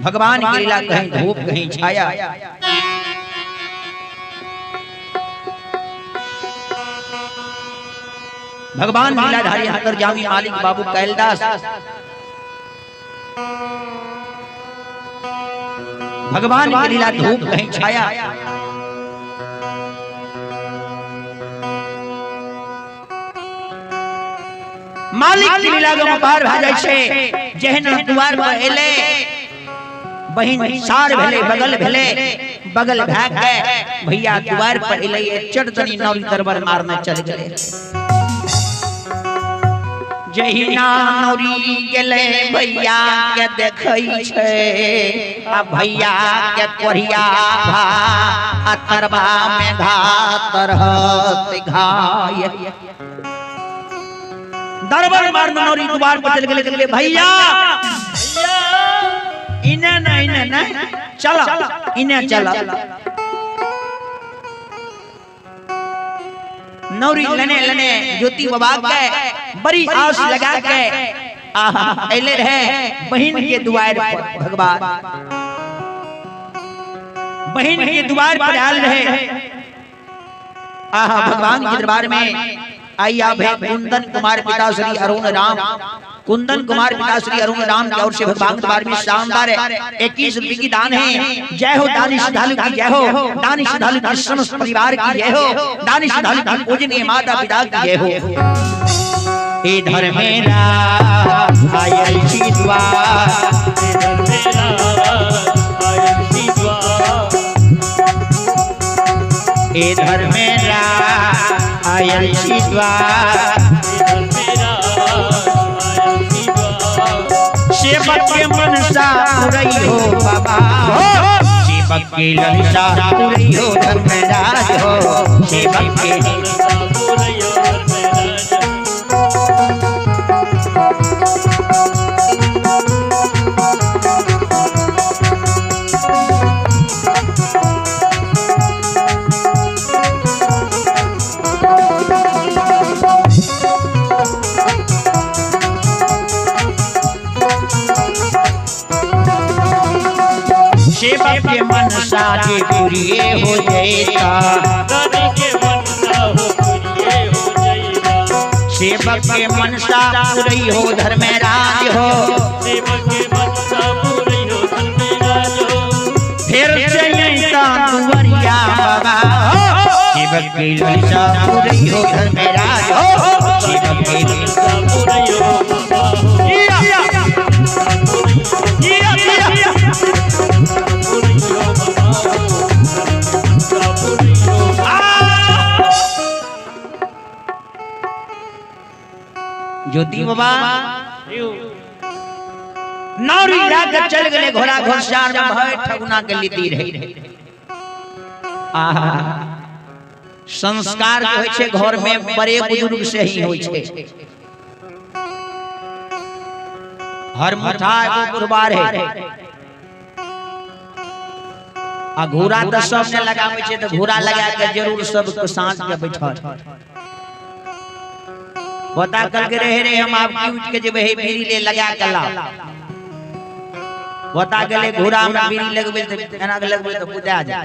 भगवान की लीला, कहीं धूप कहीं छाया। भगवान लीलाधारी अंतर्जामी मालिक बाबू कैलदास भगवान की लीला, धूप कहीं छाया। मालिक की लीला गम पार भा जाय छै। जहना द्वार पर एले बहिन सार भेले, बगल भेले, बगल भाग गए भैया द्वार पर एले, चढ़दनी नौरी दरबार मारने चल गेले। जहिना नौरी गेले भैया के देखै छै आ भैया के कोढ़िया भा आ तरबा में घा तरहत घाय। दरबार मार नौरी द्वार पर चल गेले, भैया इने ना इने ना चल इने चल। नौरी लने लने ज्योति बाबा के बड़ी आस लगा के आहा अइले रहे बहन के द्वार पर। भगवान बहन के द्वार पर आयल रहे। आहा भगवान के दरबार में आई आप है कुंदन कुमार पिता श्री अरुण राम, कुंदन कुमार पिता श्री अरुण राम की ओर से भगवान के दरबार में शानदार 21 रुपए की दान है। जय हो दानी श्रद्धालु की जय हो, दानी श्रद्धालु की समस्त परिवार की जय हो, दानी श्रद्धालु की पूजनीय माता पिता की जय हो। इधर मेरा आयल छी द्वार, इधर मेरा आयल छी द्वार, इधर मेरा आयल छी द्वार, इधर मेरा आयल छी द्वार। सेवक के मनसा पुरई हो बाबा हो, सेवक के ललसा पुरई हो धर्मराज हो, सेवक के ललसा पुरई हो धर्मराज। सेवक के मनसा के पुरिये हो जैता, दानी के मनसा हो पुरिये हो जैता, सेवक के मनसा पुरई हो धर्मराज हो, सेवक के मनसा पुरई हो धर्मराज हो। फिर से अइता दुवरिया बाबा हो, सेवक के ललसा पुरई हो धर्मराज हो, सेवक के ललसा पुरई हो बाबा हो। ज्योति बाबा नौरी जाकर चल गए घोड़ा घोड़सार में भय ठगुना के लीती रही। आहा संस्कार जो होय छै घर में बड़े बुजुर्ग से ही होय छै। हर मुठा एगो गुरुवार है आ घोड़ा तो सब ने लगावे छै, तो घोड़ा लगा के जरूर सब को साँझ के बैठल बता कल के रहे रे हम आप की उठ के जेबे हे बीड़ी ले लगा के ला बता गेले घोड़ा में बीड़ी लगबे त एना के लगबे त बुता जा,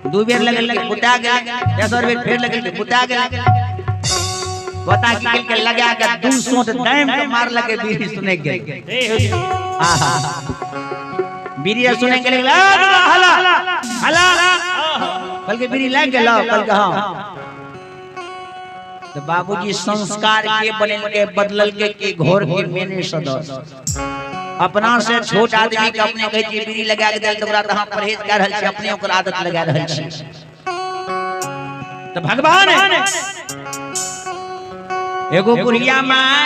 दू बेर लगल के बुता गेल, तेसर बेर फेर लगल के बुता गेल। बता की के लगा के दू सोट दाम के मार लगे बीड़ी सुने के। आहा बीड़ी सुने के लगल हला हला कल के बीड़ी लग गेल कल के। हां तो बाबूजी संस्कार के बदल के बदलल के घर के मेने सदस्य अपना से छोट आदमी के अपने कहै छी बीड़ी लगा के देल त ओकरा त अहाँ परहेज कर रहल छी, अपने ओकर आदत लगा रहल छी। तो भगवान एगो बुढ़िया माय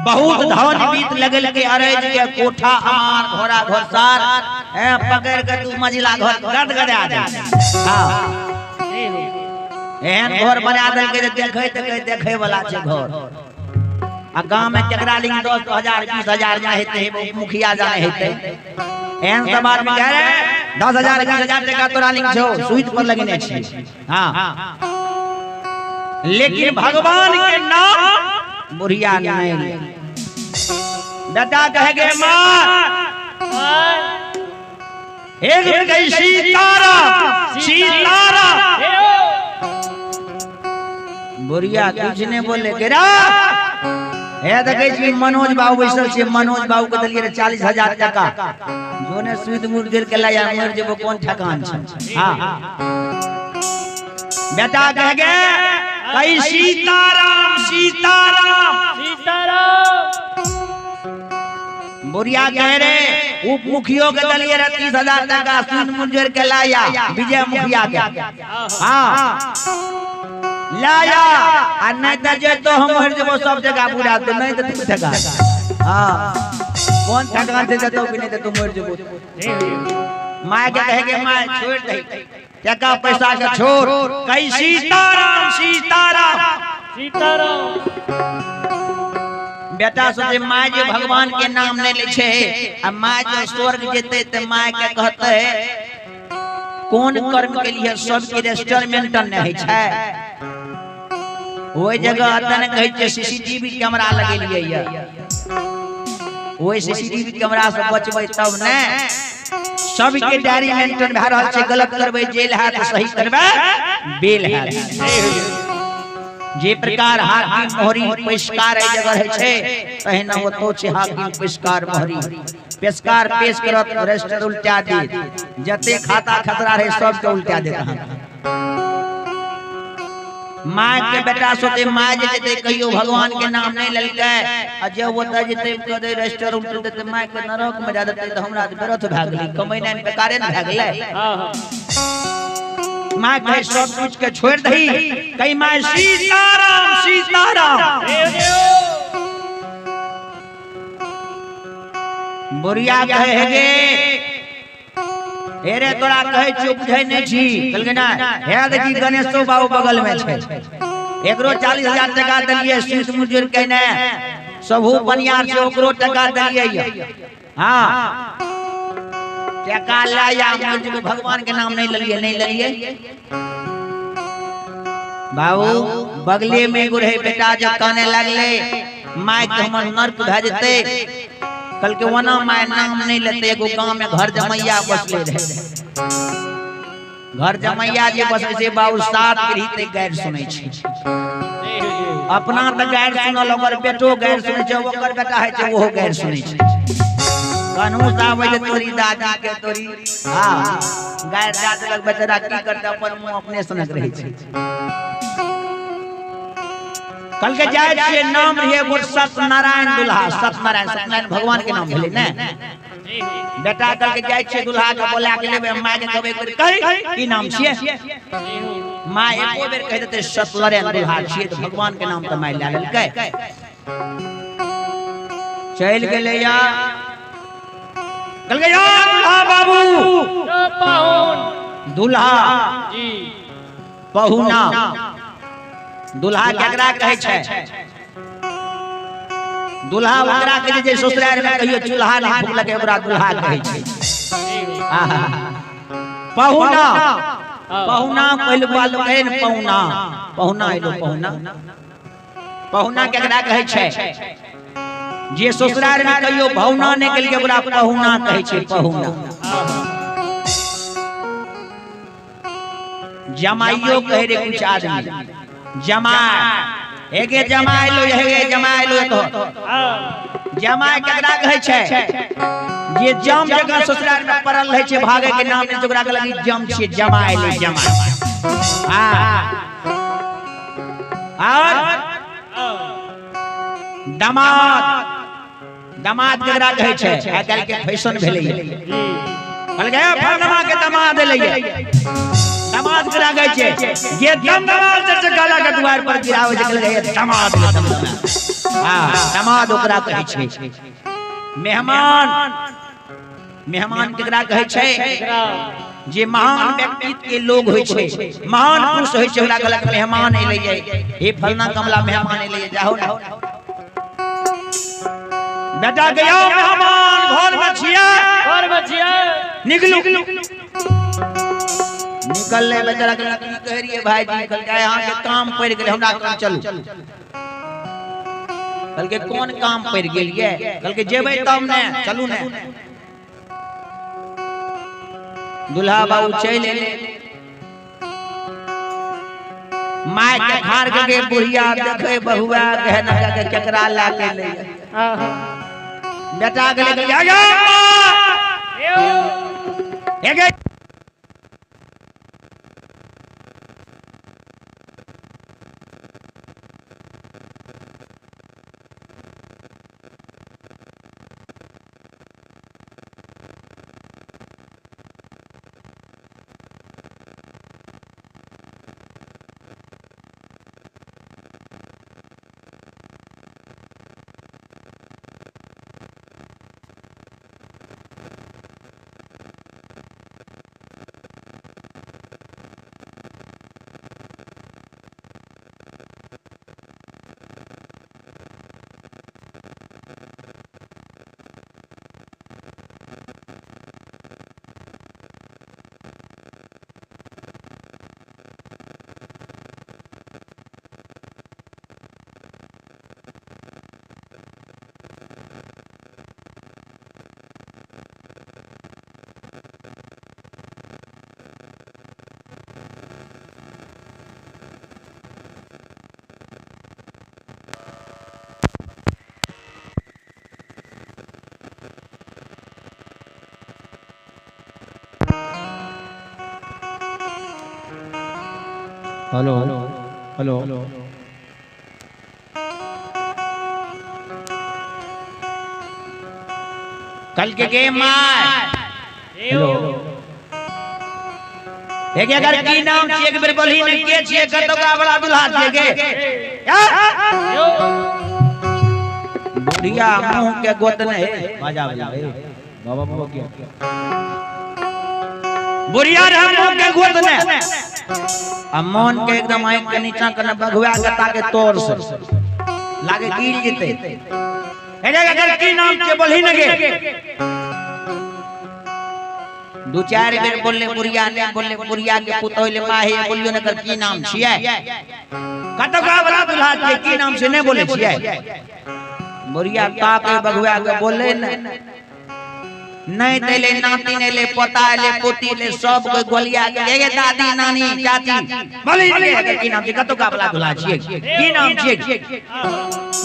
बहुत धन बीत लगल के अरज के कोठा अमार घोड़ा घोड़सार पकड़ के तू मझिला घर गदगदा दे। हां एहन घर बना देलकै जे देखै तऽ देखै वाला छै घर। आ गांव में केकरा लिंग 10,000 20,000 जा हेतै, मुखिया जा हेतै। एहन सब आदमी कह रे 10,000 20,000 टका तोरा लिंग छौ, सुइत पर लगने छी। हां लेकिन भगवान के नाम बुढ़िया नहीं ले। बेटा कह गे मां एक गई सीताराम सीताराम। बुढ़िया कुछ नहीं बोले गिरा हे देखे छी मनोज बाबू बैसल छी, मनोज बाबू के देलिए 40,000 टका, जोने सुध मुर देल के लाया मर जेबो कोन ठकान छै। हां बेटा कह गे कई सीताराम सीताराम सीताराम। बुढ़िया कह रे उप मुखियो के देलिए 30,000 टका, सुध मुर के लाया विजय मुखिया के। हां लाया आ नहीं तो जे तो हम हर जेबो सब जगह बुरा तो नहीं तो तू ठगा। हां कौन ठगा दे तो कि नहीं तो तू मर जेबो। My के कहे के my छोड़ दे टका पैसा के छोड़ कई सीताराम सीताराम सीताराम। बेटा सोचे my जे भगवान के नाम नहीं ले छे आ my जे स्वर्ग जेते ते my के कहते कौन कर्म के लिए सबके रेस्टोरेंट नहीं है। ओई जगह अतन कहै छै सीसीटीवी कैमरा लगेलियै ये, ओई सीसीटीवी कैमरा से बचबै तब ने। सबके डायरी मेंटेन भए रहल छै, गलत करबै जेल हैत, सही करबै बेल हैत। जे प्रकार हाकिम मोहरी पेशकार एहि जगह रहै छै तहिना ओतौ छै हाकिम पेशकार मोहरी। पेशकार पेश करत रजिस्टर उल्टा देत, जते खाता खतरा रहे सबके उल्टा देत। My के बेटा सोचे my जे जेते कहियो भगवान के नाम नहीं लेलकै आ जब ओतऽ जेते कहतै रजिस्टर उल्टा देतै my के नरक में जा देतै त हमरा व्यर्थ भए गेलै, कमेनाइ बेकारे ने भए गेलै। My कहे सब कुछ के छोड़ दही, कही my Sitaram Sitaram. बुढ़िया कहे हेगे हेरे तोरा कहे छियो बुझै नहीं छी, कहलकै ना हे देखी गणेशो बाबू बगल में छै, एकरो 40,000 टका देलियै शीश मुजर केने, सबहु बनियार छै ओकरो टका देलियै। हाँ टका लाया मुझे भगवान के नाम नहीं ललिए, नहीं ललिए बाबू। बगले में एगो रहे बेटा जब काने लगले my के हमर नर्क भए जेतै, कल के ओना my नाम नहीं लेते। एगो गांव में घर जमैया बसले रहे, घर जमैया जे बसले से बाबू 7 पीढ़ी तक गैर सुनै छै। अपना तऽ गैर सुनल, ओकर बेटो गैर सुनै छै, ओकर बेटा है छै ओहो गैर सुनै छै। कनहु से आबै छै तोरी दादी के तोरी, हाँ गैर दए देलक बेचारा की करतै, अपन मुँह अपने सनक रहै छै। कल के जाय छियै नाम रहिए एगो सत्यनारायण दुल्हा, सत्यनारायण सत्यनारायण भगवान के नाम भेलै ने। बेटा कल के जाय छियै दुल्हा के बोला के लेबै, my के कहबै एक बेर कही की नाम छियै, my एको बेर कहि देतै सत्यनारायण दुल्हा छियै तऽ भगवान के नाम तऽ my लए लेलकै। चलि गेलै या कहलकै या दुल्हा बाबू, दुल्हा जी पहुना। दुल्हा केकरा कहै छै? दुल्हा ओकरा कहै छै जे ससुराल में कहियो चूल्हा नहि फूकलकै, ओकरा दुल्हा कहै छै। पहुना पहुना पहिलुका लोक कहै ने पहुना, पहुना एलो पहुना। पहुना केकरा कहै छै? जे ससुराल में कहियो भौना नहि केलकै ओकरा पहुना कहै छै, पहुना। जमाइयो कहै रे कुछ आदमी, जमाय हेगे जमाय लो, हेगे जमाय लो। तो जमाय केकरा कहै छै? जे जम जगह ससुराल में पड़ल रहै छै, भागे के नाम नहि, ओकरा कहलक जम छियै, जमाय ले जमाय। हाँ और दामाद, दामाद केकरा कहै छै? आइ काल्हि के फैशन भेलै, कहलकै फलनमा के दामाद एलैये। दामाद केकरा कहै छै? जे दम दमाद से गला के दुआर पर गिराबै छै, कहलकै दामाद। हाँ दामाद ओकरा कहै छै। मेहमान, मेहमान केकरा कहै छै? जे महान व्यक्तित्व के लोग होइ छै, महान पुरुष होइ छै, ओकरा कहलक मेहमान एलैये, हे फलना कमला मेहमान एलैये, जाहो ना बेटा के आओ मेहमान घर में छियै, घर में छियै, निकलू। निकलले बेचारा के की कह रहिए भाईजी, कहलकै अहाँ के काम पड़ि गेलै, हमरा काम चलू। कहलकै कोन काम पड़ि गेल ये? कहलकै जेबै तब ने, चलू ने। दुल्हा बाबू चलि एलै, my के खार के बुढ़िया देखे बहुआ के न के केकरा ला के एलै। बेटा गेलै कहलकै हेलो हेलो कल के गे my hello एक अगर की नाम छियै एक बेर बोलही ने के छियै कतौ का बड़ा दुल्हा छियै गे बुढ़िया मुंह के गोत नहीं बाजा बजा बाबा बाबा क्या बुढ़िया रह मुंह के गोत नहीं आ मन के एकदम आंख के नीचा कने बघुआ के ताके तोर से लागे गिर जेते। एक अगर की नाम छियै बोलही ने गे दू चार बेर बोलले बुढ़िया ने बोलले बुढ़िया के पुतोह ले माहे बोलियो ने कर की नाम छियै कतौ का बड़ा दुल्हा छियै की नाम से नहीं बोले छियै। बुढ़िया ताके बघुआ के बोले ने नहीं देले नाती ने ले पोता ले पोती ले सब कोई गोलिया के गे दादी नानी चाची बोली ने की नाम छियै कतौ का बड़ा दुल्हा छियै की नाम छियै।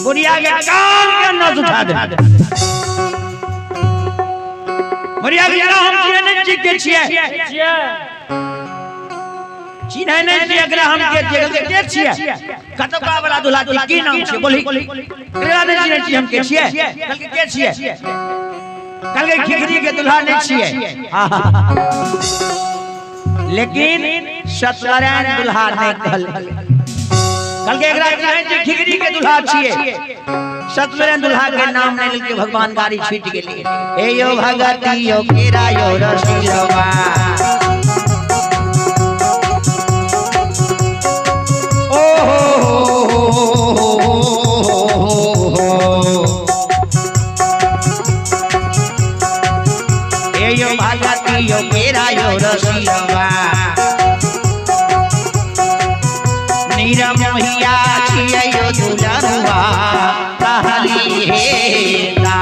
बुढ़िया के कान के नस उठा दे बुढ़िया के हम चिन्है नहि छियै के छियै चिन्है नहि छियै एकरा हम के छियै के छियै कतौ का बड़ा दुल्हा छियै की नाम छियै बोलही एकरा नहि चिन्है छियै हम के छियै कल के छियै कल के खिखरी के दुल्हा नहि छियै। लेकिन सत्यनारायण दुल्हा नहि कहल कल के एकरा चिन्है छियै खिखरी के दुल्हा छियै सत्यनारायण दुल्हा के नाम नहीं लेके भगवान गाड़ी छूट गेली। हे यो भगती यो केरा यो रसिलवा ओ हो हे यो भगती यो केरा यो रसिलवा नीरमोहिया छियै यो दुलरुआ कहली हे ला।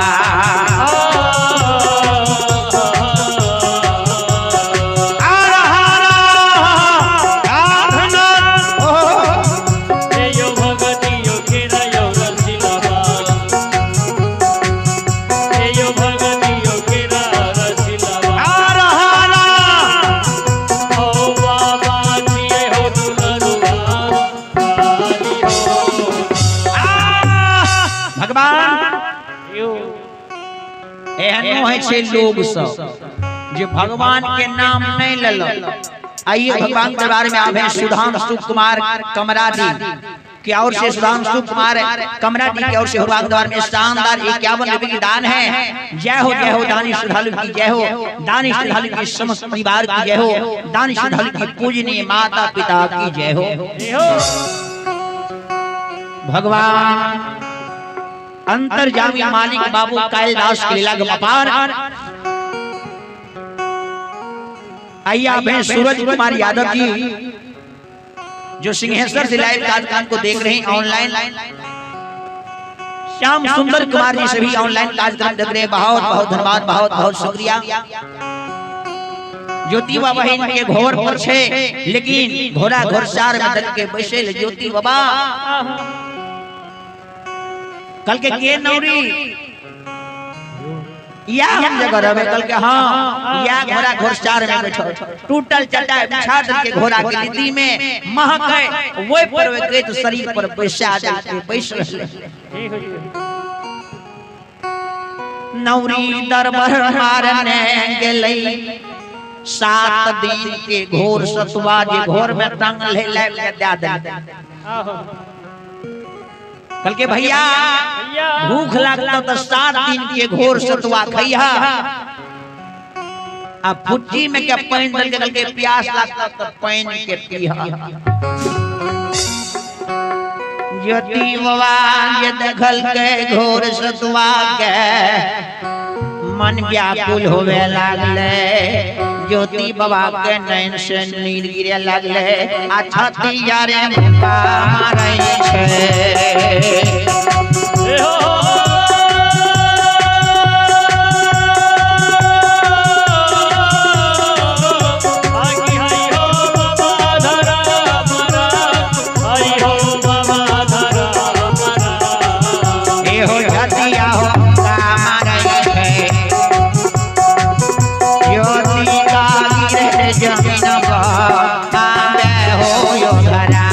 एहनो है छे लोग सब जे भगवान के नाम नहीं लेलक। आइए भगवान दरबार में आवे सुधांशु कुमार कमरा जी की ओर से सुधांशु कुमार कमरा जी की ओर से भगवान दरबार में शानदार 51 रुपए की दान है। जय हो दानी श्रद्धालु की जय हो, दानी श्रद्धालु की समस्त परिवार की जय हो, दानी श्रद्धालु की पूजनीय माता पिता की जय हो। भगवान अंतर्जामी मालिक बाबू कालिदास के लीला अपार। आइए आप हैं सूरज कुमार यादव जी जो सिंहेश्वर से लाइव कार्यक्रम को देख रहे हैं ऑनलाइन। श्याम सुंदर कुमार जी से भी ऑनलाइन कार्यक्रम देख रहे हैं, बहुत बहुत धन्यवाद, बहुत बहुत शुक्रिया। ज्योति बाबा इनके घोर पर छे लेकिन घोड़ा घोड़सार में दल के बैसे ज्योति बाबा कल के नौरी या हम जगह रहे कल के हाँ या घोड़ा घोड़सार में बैठो टूटल चटाई बिछा दल के घोड़ा के नीति में महक है वही पर वे के तो शरीर पर बैसा दल के बैस रहले। नौरी दरबार मारने गेलै 7 दिन के घोर सतुआ जे घोर में टांगल है लाइव के दे दे। कल के भैया भूख लगता तो 7 दिन के घोर सतुआ खैहा आ फुट्टी में क्या पानी दल के कल के प्यास लगता तो पानी के पीहा। ज्योति बाबा ये देखल के घोर सतुआ के मन व्याकुल होवे लागले। ज्योति बाबा के नैन से नीर गिरे लागले आ छतिया रे बाबा मारै छे। जमीन पर आवे हो यो धरा।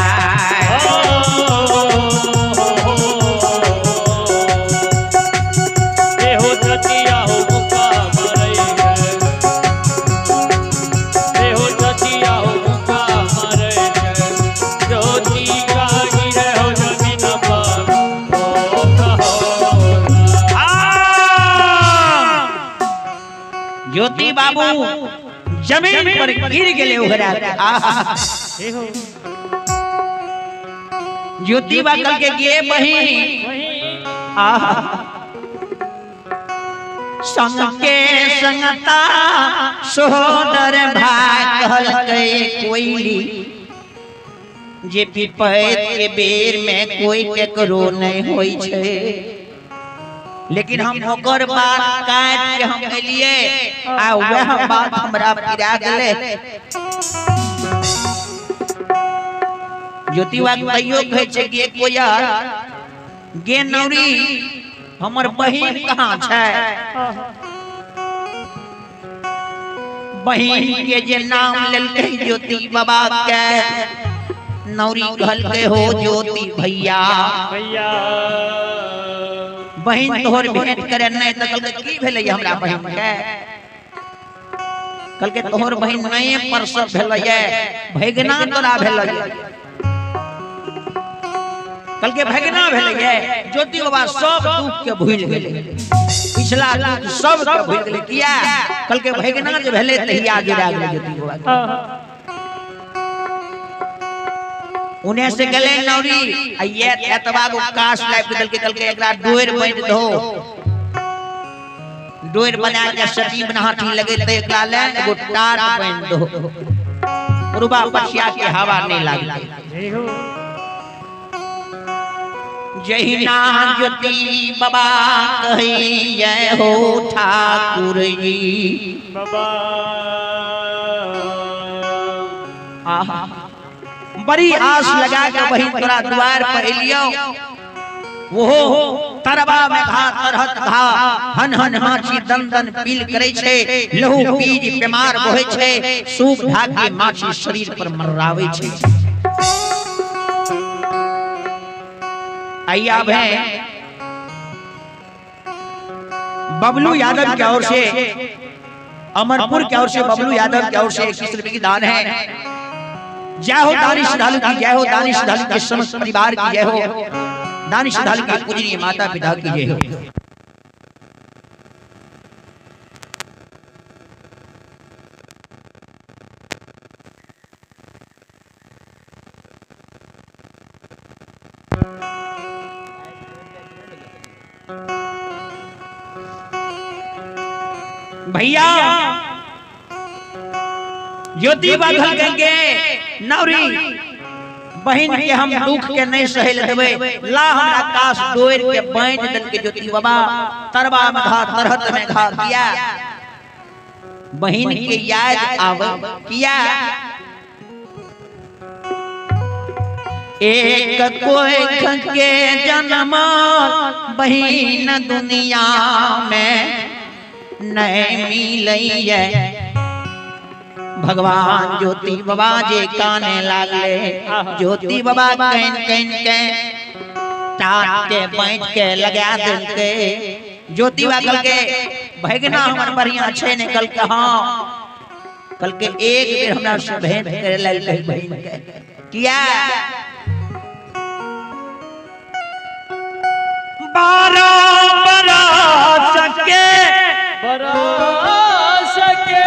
जमीन पर गिर गेलै ओकरा। आहा हे हो। ज्योति बा कल के गे बहिन। आहा संग के संगता सोदर भाई कहलकै कोइली जे विपैत के बेर में कोई केकरो नहीं होई छै, लेकिन हम ओकर बात काट के हम एलिए आ वह बात हमरा पिरा गेलै। ज्योति बा तैयो कहै छै कि कोयल गे नौरी हमर बहिन कहाँ छै? बहिन के जे नाम लेलकै ज्योति बाबा के, नौरी कहलकै हो ज्योति भैया भैया बहिन तोहर भेंट करे नहीं त कहलकै की भेलै हमरा बहिन के? कहलकै तोहर बहिन नहीं परसब भेलै, भैगना तोरा भेलै। कहलकै भैगना भेलै। ज्योति बाबा सब दुख के भूल गेलै, पिछला दुख सब के भूल गेलै। किया? कहलकै भैगना जे भेलै तहिया गिरा गेलै ज्योति बाबा। उन्हें से गेलै नौरी आ ये एतबा गो काश लाइब के देलकै, कहलकै एकरा डोरि बांधि दहो, डोरि बना के सटी बनाठी लगेतै एकरा ले एगो टाट बांधि दहो, पुरबा पछिया के हवा नहीं लागतै। जहिना ज्योति बाबा कहैये हो ठाकुर जी बाबा। आहा बड़ी आस लगा के बहिन तोरा द्वार पर एलियो, वो तरबा में घा तरहत घा हन हन माछी दन दन पील करे छे, लहू पीज बीमार बहे छे, सूप ढाके माछी शरीर पर मर्रावे छे। आइया है बबलू यादव की ओर से, अमरपुर की ओर से बबलू यादव की ओर से 21 रुपए की दान है। जय हो दानिश श्रद्धालु की जय हो, दानिश श्रद्धालु के समस्त परिवार की जय हो, दानिश श्रद्धालु के पूजनीय माता पिता की जय हो। भैया ज्योति बाधल गंगे नौरी बहिन के हम दुख के नहीं सहेल देबै, ला हमरा काश डोर के बांधि देलकै ज्योति बाबा, तरबा में घा तरहत में घा। किया बहिन के याद आवे? किया एक कोई के जन्म बहिन दुनिया में नहीं मिलैये। भगवान ज्योति बाबा जे काने लागले, ज्योति बाबा can can के टाट के बैठ के लगा देलकै। ज्योति बाबा कहलकै भगना हमर बढ़िया छै ने? कहलकै हाँ। कहलकै एक बेर हमरा से भेंट करे लगलै बहिन के। किया? 12 बरस के बरस के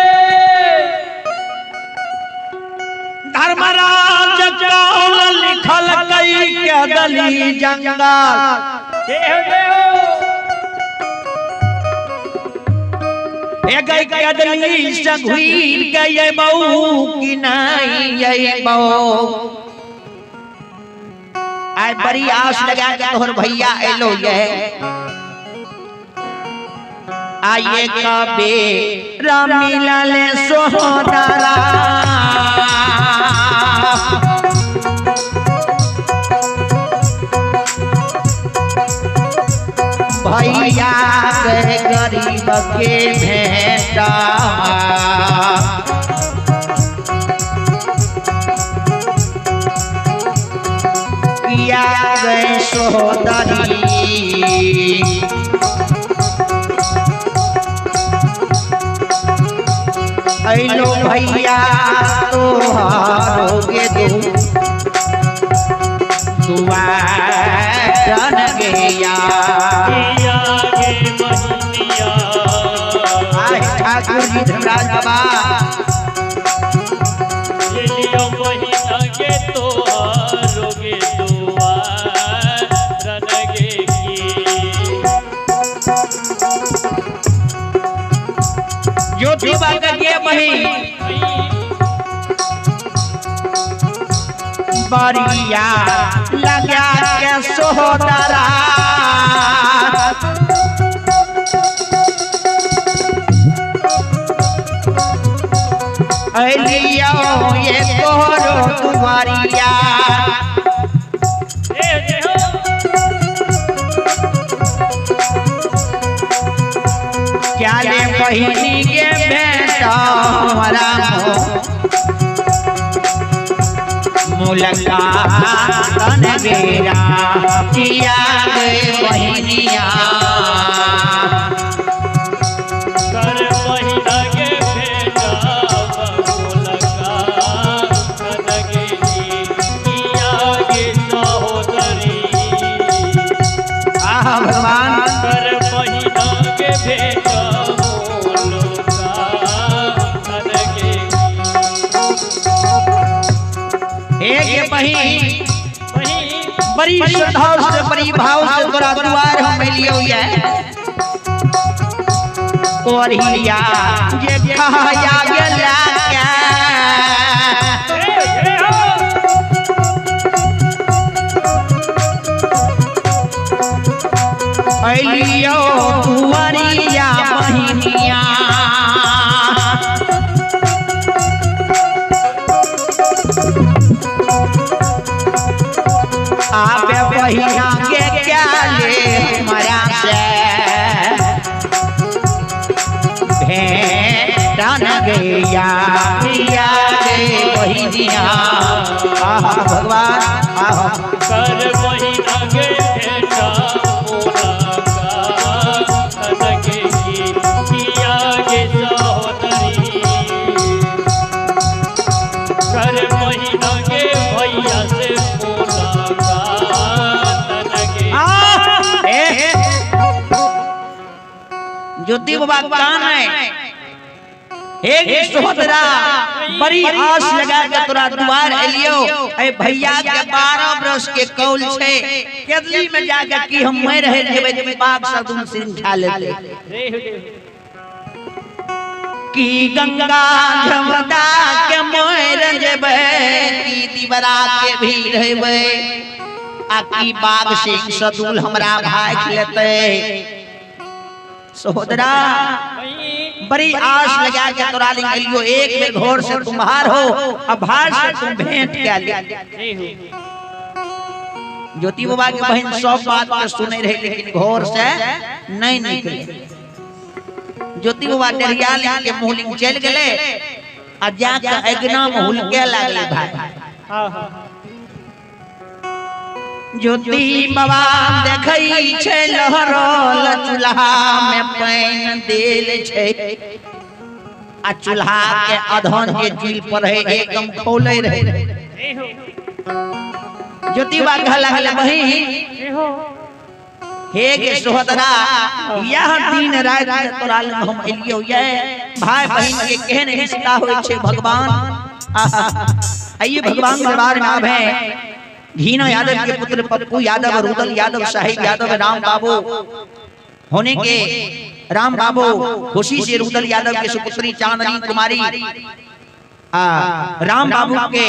धर्मराज कौन लिखल कई के दली जंगल। एक कदली से घुर गए बऊ कि नहीं ये बऊ। आय बड़ी आस लगा के तोहर भैया एलो ये आइए कबे रामीलाल सोहदारा। भैया के गरीब के भेंटा किया गए सोदरी। ऐलो भैया तोहारो के दुआरन गया। ठाकुर जी धर्मराज बाबा। लियो बहिना के तोहरो गे दुआर गे की। ज्योति बाबा के बहिन बरिया लगा के सोदरा अलियो ये तोहरो दुआरिया। क्या ले बहिनी के बेटा मुलाकात गेरा किया गे बहिनिया। कर बहिना के बेटा मुलाकात गे किया गे सहोदरी। आहा भगवान। कर बहिना के बेटा मुलाकात गे। एक बहिन बड़ी श्रद्धा से बड़ी भाव से तोरा दुआर हम एलियो ये कोरिया जे खाया गेला के एलियो दुआरिया बहिनिया। आबे बहिना के क्या ले मरा से भेंट गैया पिया गे बहिनिया। आहा भगवान आहा। कर बहिना के बेटा मुलाकात गे किया गे सहोदरी। कर बहिना के भैया से मुलाकात गे। ज्योति बाबा कान है एक सोहदरा बड़ी आस लगा के तोरा दुआर एलियो। ए भैया के 12 बरस के कौल छे केदली में जाके की हम मर रहे जेबै जे बाग सदुन सिंह खा लेते की गंगा झमदा के मर जेबै की दीवरा के भी रहबै आ की बाग सिंह सदुल हमरा भाग लेते। सहोदरा बड़ी आस लगा के तोरा लिंग एलियो एक बेर घोर से तुम बाहर हो अब बाहर से तुम भेंट क्या ले। ज्योति बाबा के बहन सब बात के सुने रहे लेकिन घोर से नहीं निकले। ज्योति बाबा डरिया लिंग के मुँह लिंग चल गए आ जाके अगना में हुलके लागले भाई। ज्योति बाबा देखै छै लहरल चूल्हा में पानि देल छै आ चूल्हा के अधन के चूल पर है एकदम खोले रहे। ज्योति बाबा कह लागल बहिन हे गे सोहदरा यह दिन रात के तोरा लग हम एलियो ये भाई बहिन के केहन रिश्ता होय छै भगवान। आइए भगवान दरबार में आब है घीना यादव के पुत्र पप्पू यादव, रुदल यादव, साहिब यादव, राम बाबू होने के राम बाबू खुशी से रुदल यादव के सुपुत्री चांदनी कुमारी राम बाबू के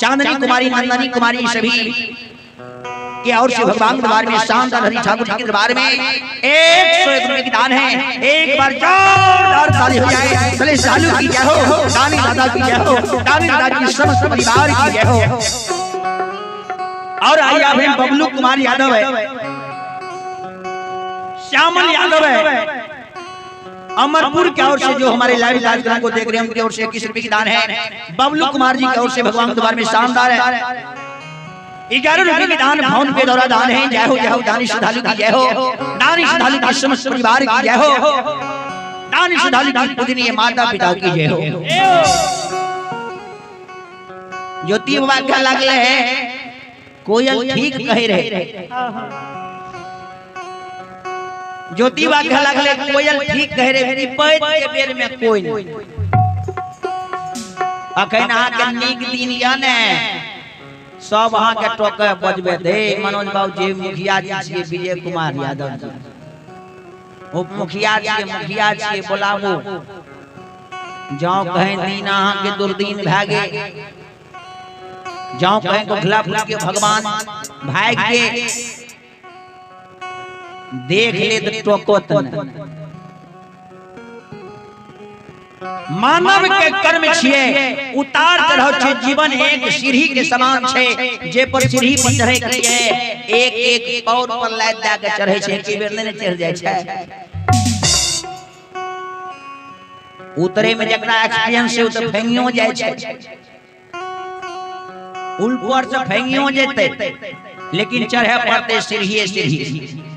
चांदनी कुमारी, नंदनी कुमारी सभी के और से भगवान दरबार में शांत हरि ठाकुर जी के दरबार में 101 रुपए की दान है। एक बार जोरदार ताली हो जाए। भले सालू की जय हो, दानी दादा की जय हो, दानी दादा की समस्त परिवार की जय हो। और आइए आप हैं बबलू कुमार यादव है, श्यामल यादव है, अमरपुर की ओर से जो हमारे लाइव कार्यक्रम को देख रहे हैं उनकी ओर से 21 रुपए की दान है। बबलू कुमार जी की ओर से भगवान दरबार में शानदार है 11 रुपए की दान भवन के द्वारा दान है। जय हो जय हो दानी श्रद्धालु की जय हो, दानी श्रद्धालु की समस्त परिवार की जय हो, दानी श्रद्धालु की पूजनीय माता पिता की जय हो। ज्योति बाबा क्या लागले है कोयल ठीक कहे रहे। ज्योतिबा कहे लागले कोयल ठीक कहे रे, विपैत के बेर में कोई नहीं। अखन अहाँ के नीक दिन या ने सब अहाँ के टोके बजबे दे। मनोज बाबू जे मुखिया जी छियै, विजय कुमार यादव जी उप मुखिया छियै, मुखिया छियै, बोलाबू। जाओ कहीं दिन अहाँ के दुर्दिन भए गेल, जाओ कहीं गोखला फूल के भगवान भाग के देख ले तो टोकत नहीं। मानव के कर्म छिए उतार चढ़ाव छे, जीवन एक सीढ़ी के समान छे, जे पर सीढ़ी पर चढ़े के एक एक पौर पर लाद दे के चढ़े छे, एक बेर नहीं चढ़ जाय छे। उतरे में जकरा एक्सपीरियंस है उ तो फेंगियो जाय छे, ऊपर से फेंगियो जेते, लेकिन चढ़े पड़ते सीढ़ी सीढ़ी।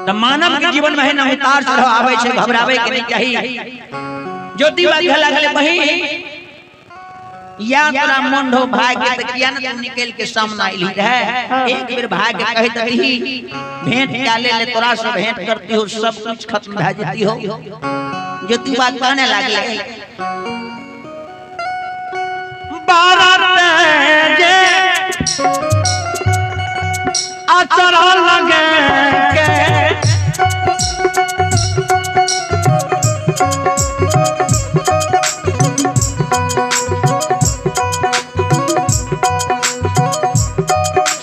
तो मानव के जीवन में है ना उतार चढ़ाव आवे छे, घबरावे के नहीं चाही। ज्योतिबा कहे लागले बहिन या तोरा मन हो भाग के त किया न तू निकल के सामना आइली रहे, एक बेर भाग के कहि दही भेंट क्या ले ले, तोरा से भेंट करती हो सब कुछ खत्म भए जती हो। ज्योतिबा कहने लागले बारात जे आचरा लगे के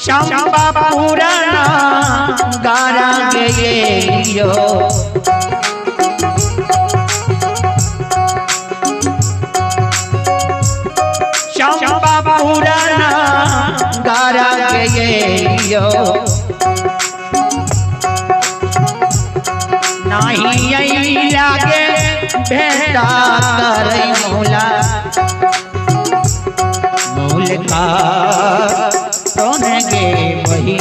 चंपा पुराना गारा गयो, चंपा पुराना गारा गयो, नहीं लागे भेंटा करे मोला मोल का कौन गे वही।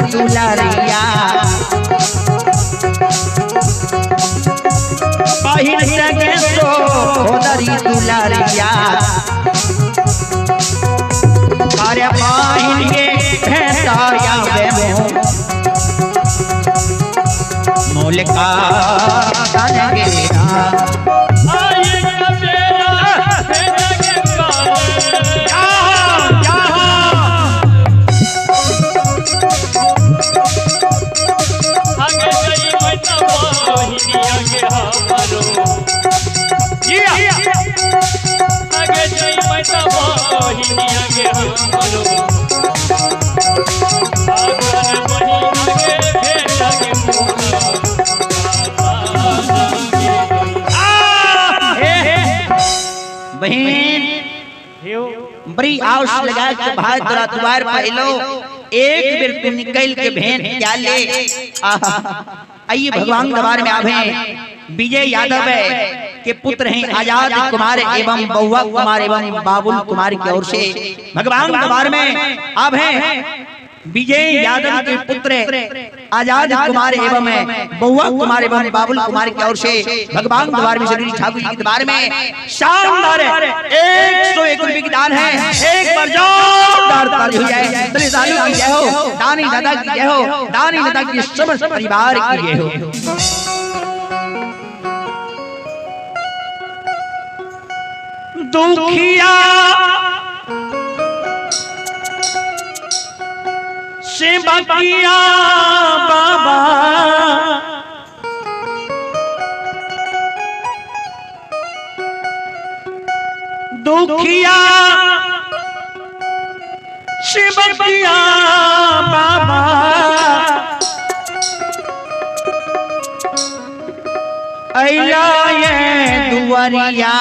दुलारिया बहिन संगे सोदरी दुलारिया, अरे बहिन के भेंटाया वे मोल का बहन बड़ी आस लगा के भाई तोरा द्वार पर एलो, एक बेर तू निकल के भेंट क्या ले। आइए भगवान दरबार में आवे। विजय यादव के पुत्र हैं आजाद कुमार एवं बउआ कुमार एवं बाबुल कुमार की ओर से भगवान दरबार में आवे। विजय यादव के पुत्र आजाद कुमार एवं बउआ कुमार एवं बाबुल कुमार की ओर से भगवान दरबार में श्री ठाकुर जी के दरबार में शानदार 101 रुपये की दान है। एक बार जोरदार ताली हो जाए। ताली की जय हो, दानी दादा की जय हो, दानी दादा की समस्त परिवार की जय हो। दुखिया से बकिया बाबा दुखिया से बकिया बाबा अइला ये दुआरिया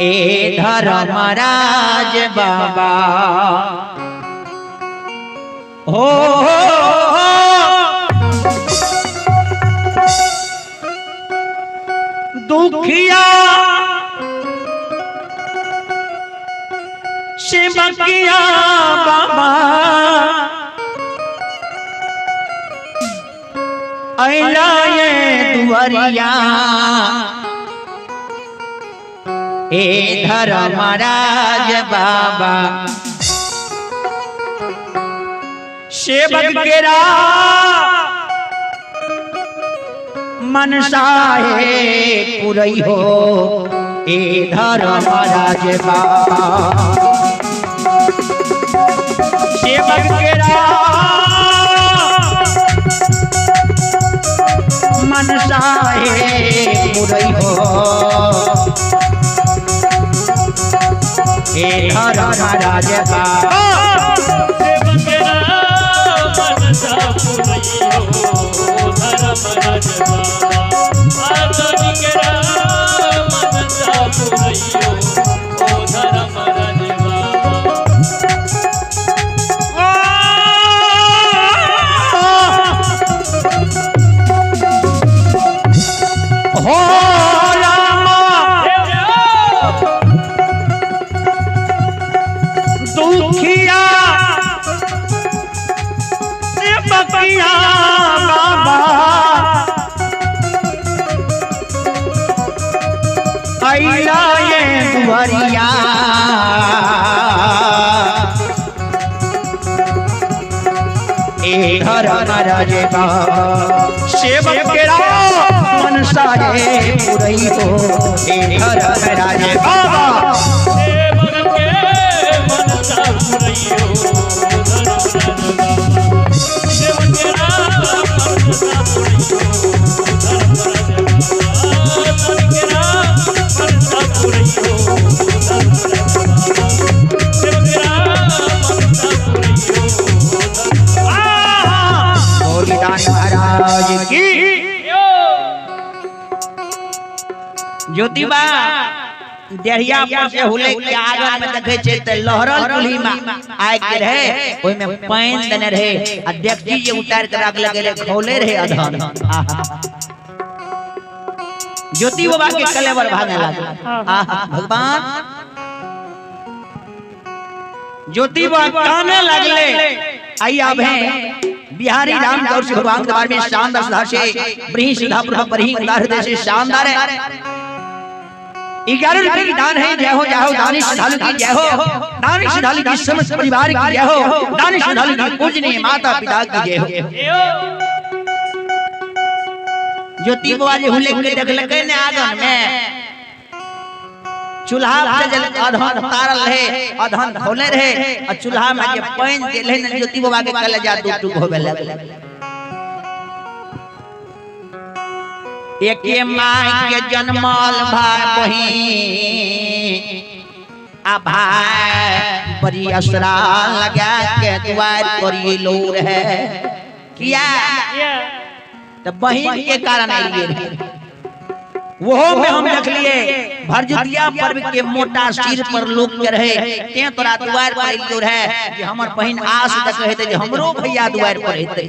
ए धर्मराज बाबा हो, हो, हो। दुखिया शिवकिया बाबा अइला ये दुआरिया ए धर्मराज बाबा सेवक केरा मनसा हे पुरई हो ए धर्मराज बाबा सेवक केरा मनसा हे पुरई हो हे धर्मराज बाबा। हो रामा दुखिया से बकिया बाबा अइला ये दुआरिया ए धर्मराज बाबा सेवक केरा मनसा रे पुरई हो ए धर्मराज बाबा। गौरीदान महाराज की ज्योतिबा देहरिया पर से हुले के आंगन में देखे छे त लहरल चूल्ही में आग के रहे, ओइ में पानि देने रहे आ देखजी जे उतार के राख लगे खोले रहे अधन। ज्योति बाबा के कलेवर भागे लागल। आहा भगवान ज्योति बाबा काने लगले। आई अब है बिहारी राम गौर से भगवान दरबार में शानदार सुधा से ब्रही सुधा प्रभा परही उदार हृदय से शानदार है। 11 रुपए की दान है। जय हो जय हो दानी श्रद्धालु की जय हो, दानी श्रद्धालु की समस्त परिवार की जय हो, दानी श्रद्धालु की पूजनीय माता पिता की जय हो। ज्योति बाबा जी हुले के देखलकै ने आंगन में चूल्हा से जल अधन तारल रहे, अधन खोले रहे और चूल्हा में जे पानि देले ने ज्योति बाबा के कलेजा दू टूक होबे लगल। एके माय के जन्मल भाई बहिन आ भाई बड़ी असरा लगा के दुआर पर ये लो रहे किया तो बहिन के कारण आइए रहे। वो में हम देख लिए भरजुतिया पर्व के मोटा सिर पर लोग के रहे ते तोरा दुआर पर अइलो रहे जे हमर बहिन आस तक हेते जे हमरो भैया दुआर पर हेते।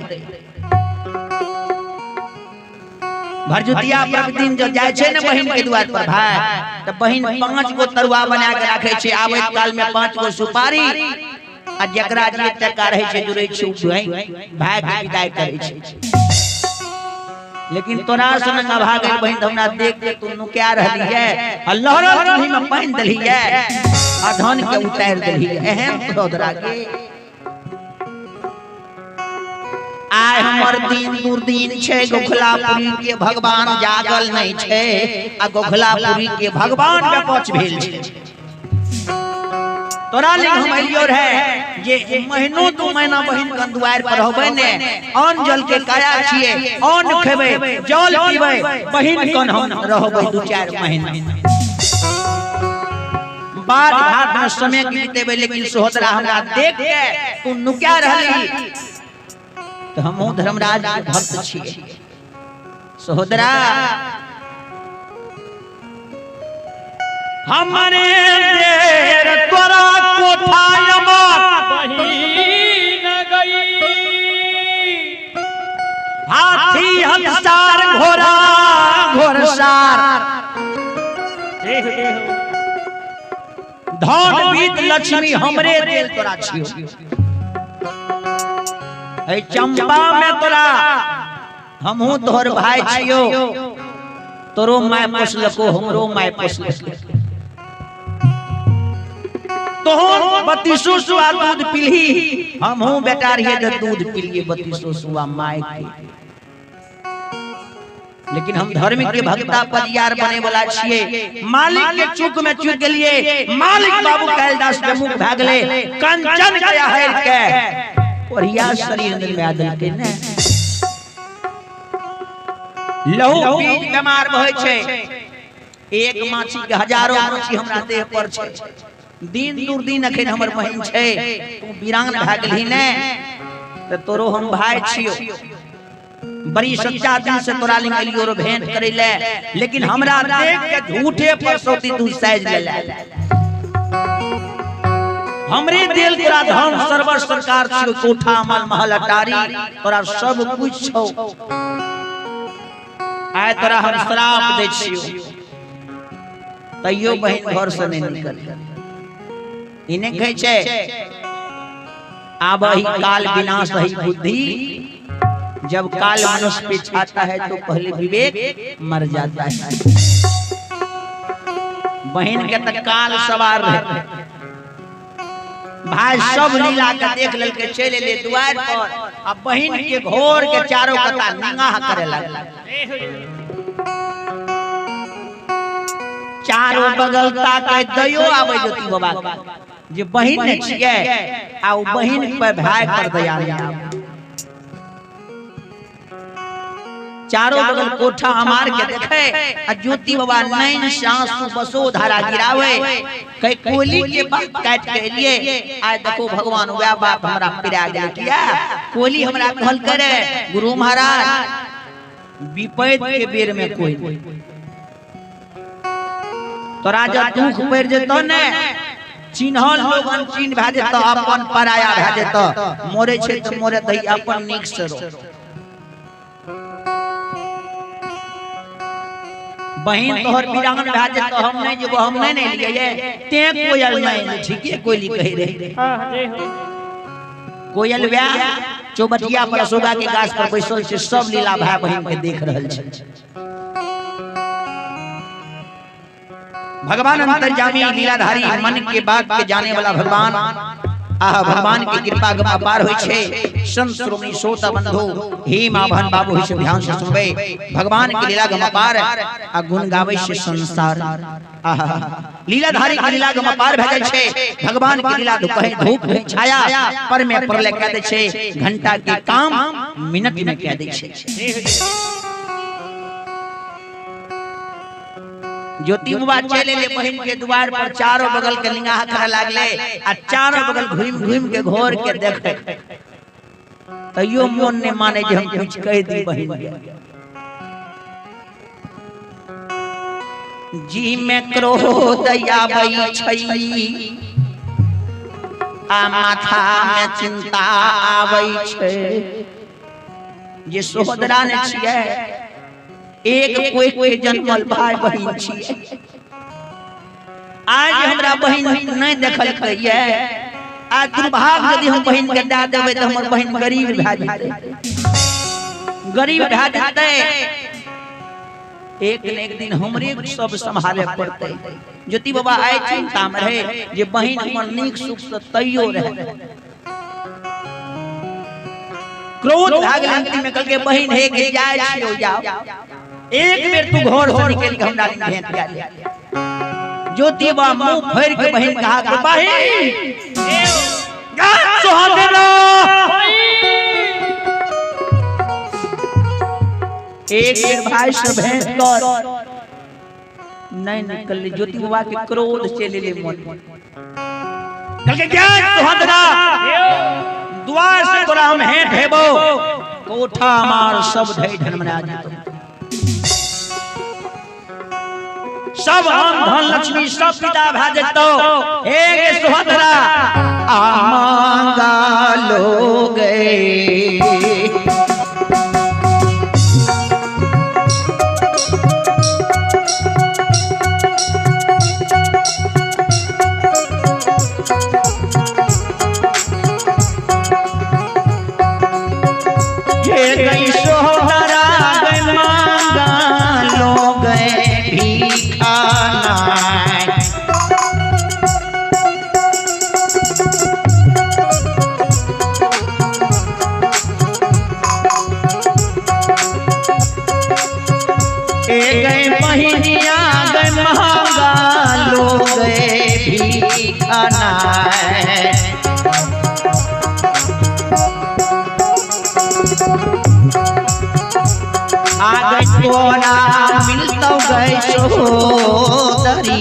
भरजुतिया पर्व दिन जो जाय छै ने बहिन के दुआर पर भाई त बहिन 5 गो तरुआ बना के राखे छै, आबैत काल में 5 गो सुपारी आ जकरा जे टका रहे छै जुड़ै छै भाई के विदाई करै छै। लेकिन तोरा सन न भागल बहिन हमरा देख के तू नुका रहली है आ लहरल चूल्ही में पानि देली है आ धन के उतार देली है। एहन तोरा के आय हमर दिन दुर्दिन छै। गोखलापुरी के भगवान जागल नहीं छै आ गोखलापुरी के भगवान बेपच भेल छै। तोरा ले हम एलियो रहे जे महीनो 2 महीना बहिन के दुआर पर रहबै ने, अन्न जल के काया छिए, अन्न खेबै जल पीबै, बहिन कन हम रहबै 2-4 महीना। बात घाट में समय के बितेबै, लेकिन सोहदरा हमरा देख के तू नुका रहली, तो हमहू धर्मराज के भक्त छिए। सोहदरा हमरे देर तोरा कोठा बहिन गई, हाथी हंसार घोड़ा घोड़सार, धन बीत लक्ष्मी हमरे देल तोरा छियो। ए चंपा में तोरा हमहू तोहर भाई छियो, तोरो my पोसलको हमरो my पोसलको। तोहर 32 सुआ दूध पीलही, हमहू बेटा रहिए जे दूध पीलिए 32 सुआ my के। लेकिन हम धर्म के भक्ता परियार बने वाला छिए, मालिक के चूक में चूक गेलिए, मालिक बाबू कैलदास बेमुख भए गेले, कंचन के हर के ओरिया शरीर में आदल के ने लहू बीज बीमार होय छै। एक माछी के हजारों माछी हमरा देह पर छै, दिन दुर्दिन अखन हमर बहिन छै, तू वीरान भए गेलही ने त तोरो हम भाई छियो। बड़ी सच्चा दिल से तोरा लिंग एलियो रो भेंट करे ले, लेकिन हमरा देख के झूठे पर सोती तू साइज ले ले। हमरे दिल तोरा धन सर्व सरकार छियो, कोठा मल महल अटारी तोरा सब कुछ छौ, आय तोरा हम श्राप दै छियो, तैयो बहिन घर से नहीं निकल। इने कहै छै आब ही काल विनाश ही बुद्धि, जब काल मनुष्य पे छाता है तो पहले विवेक मर जाता है। बहन के तक काल सवार रहे, भाई सब लीला के देख ललके चले ले द्वार पर, अब बहन के घोर के चारों कता निगाह करे लगल, चारों बगल ताके दयो आवे ज्योति बाबा के जे बहन ने छिए, आ उ बहन पर भाई पर दया नहीं आवे। चारों बगल कोठा हमार के देखे आ ज्योति बाबा नैन सासु बसो धारा गिरावे, कई कोली के बात काट के लिए आज देखो भगवान वह बाप हमरा पिरा गेल, किया कोली हमरा कहल करे गुरु महाराज विपैत के बेर में कोई तोरा जब दुख पड़ जेतो ने, चिन्हल लोग अनचिन्ह भए जेतो, अपन पराया भए जेतो, मोरे छे त मोरे दही अपन नीक से रो। बहिन तोहर बिरान भए जेतो, हम नहीं जेबो, हम नहीं ने लिए ते कोयल नहीं ठीके कोयली कहि रहे। कोयल व्या चौबटिया पर अशोका के गाछ पर बैसल छै, सब लीला भाई बहिन के देख रहल छै। भगवान अंतर्यामी लीलाधारी मन के बात के जाने वाला भगवान, आह भगवान की कृपा के अपार होय छै। संत श्रोमणी श्रोता बंधु हे मां बहन बाबू हे ध्यान से सुनबे, भगवान के लीला गम अपार आ गुण गावे से संसार। आह लीलाधारी के लीला गम अपार भए जाय छै। भगवान के लीला कहे धूप कहे छाया पर में प्रलय कह दे छै, घंटा के काम मिनट में कह दे छै। ज्योति बाबा चले ले बहिन के द्वार पर, चारों बगल के निगाह करे लागले आ चारों बगल घूम घूम के घोर के देखे, तैयो मन ने माने जे हम कुछ कह दी बहिन के। जी में क्रोध आबै छै आ माथा में चिंता आबै छै। जे सोहदरा ने छियै, एक कोई कोई जन्मल भाई बहिन छियै, आज हमरा बहिन नहीं देखल कहिए, आज दुर्भाग्य यदि हम बहिन के दे देबै तऽ हमर बहिन गरीब भए जेतै, गरीब भए जेतै, एक न एक दिन हमरे सब सम्हाले पड़तै। ज्योति बाबा आइ चिंता में रहे जे बहिन हमर नीक सुख से तैयो रहे। क्रोध भए गेल अंतिम में, कहलकै बहिन हे के जाय छियौ जाओ, एक बेर तू घर से निकल के हमरा भेंट कए ले। ज्योति बा मुंह फेर के बहिन कहा के बहिन सोहदरा एक बेर भाई से भेंट कर नहीं निकल। ज्योति बाबा के क्रोध चले ले मन कल के क्या सोहदरा द्वार से तोरा हम हेट हेबो कोठा मार सब धई धन मना जेतो सब हम धन लक्ष्मी सब पिता भा जेतो। हे गे सोहदरा आ मांगा लो गए गई सोहदरा गई मांगा लो गए भीखाना ए गए बहिनिया गए मांगा लो गए भीखाना आ गई तोरा मिलतो गए सोदरी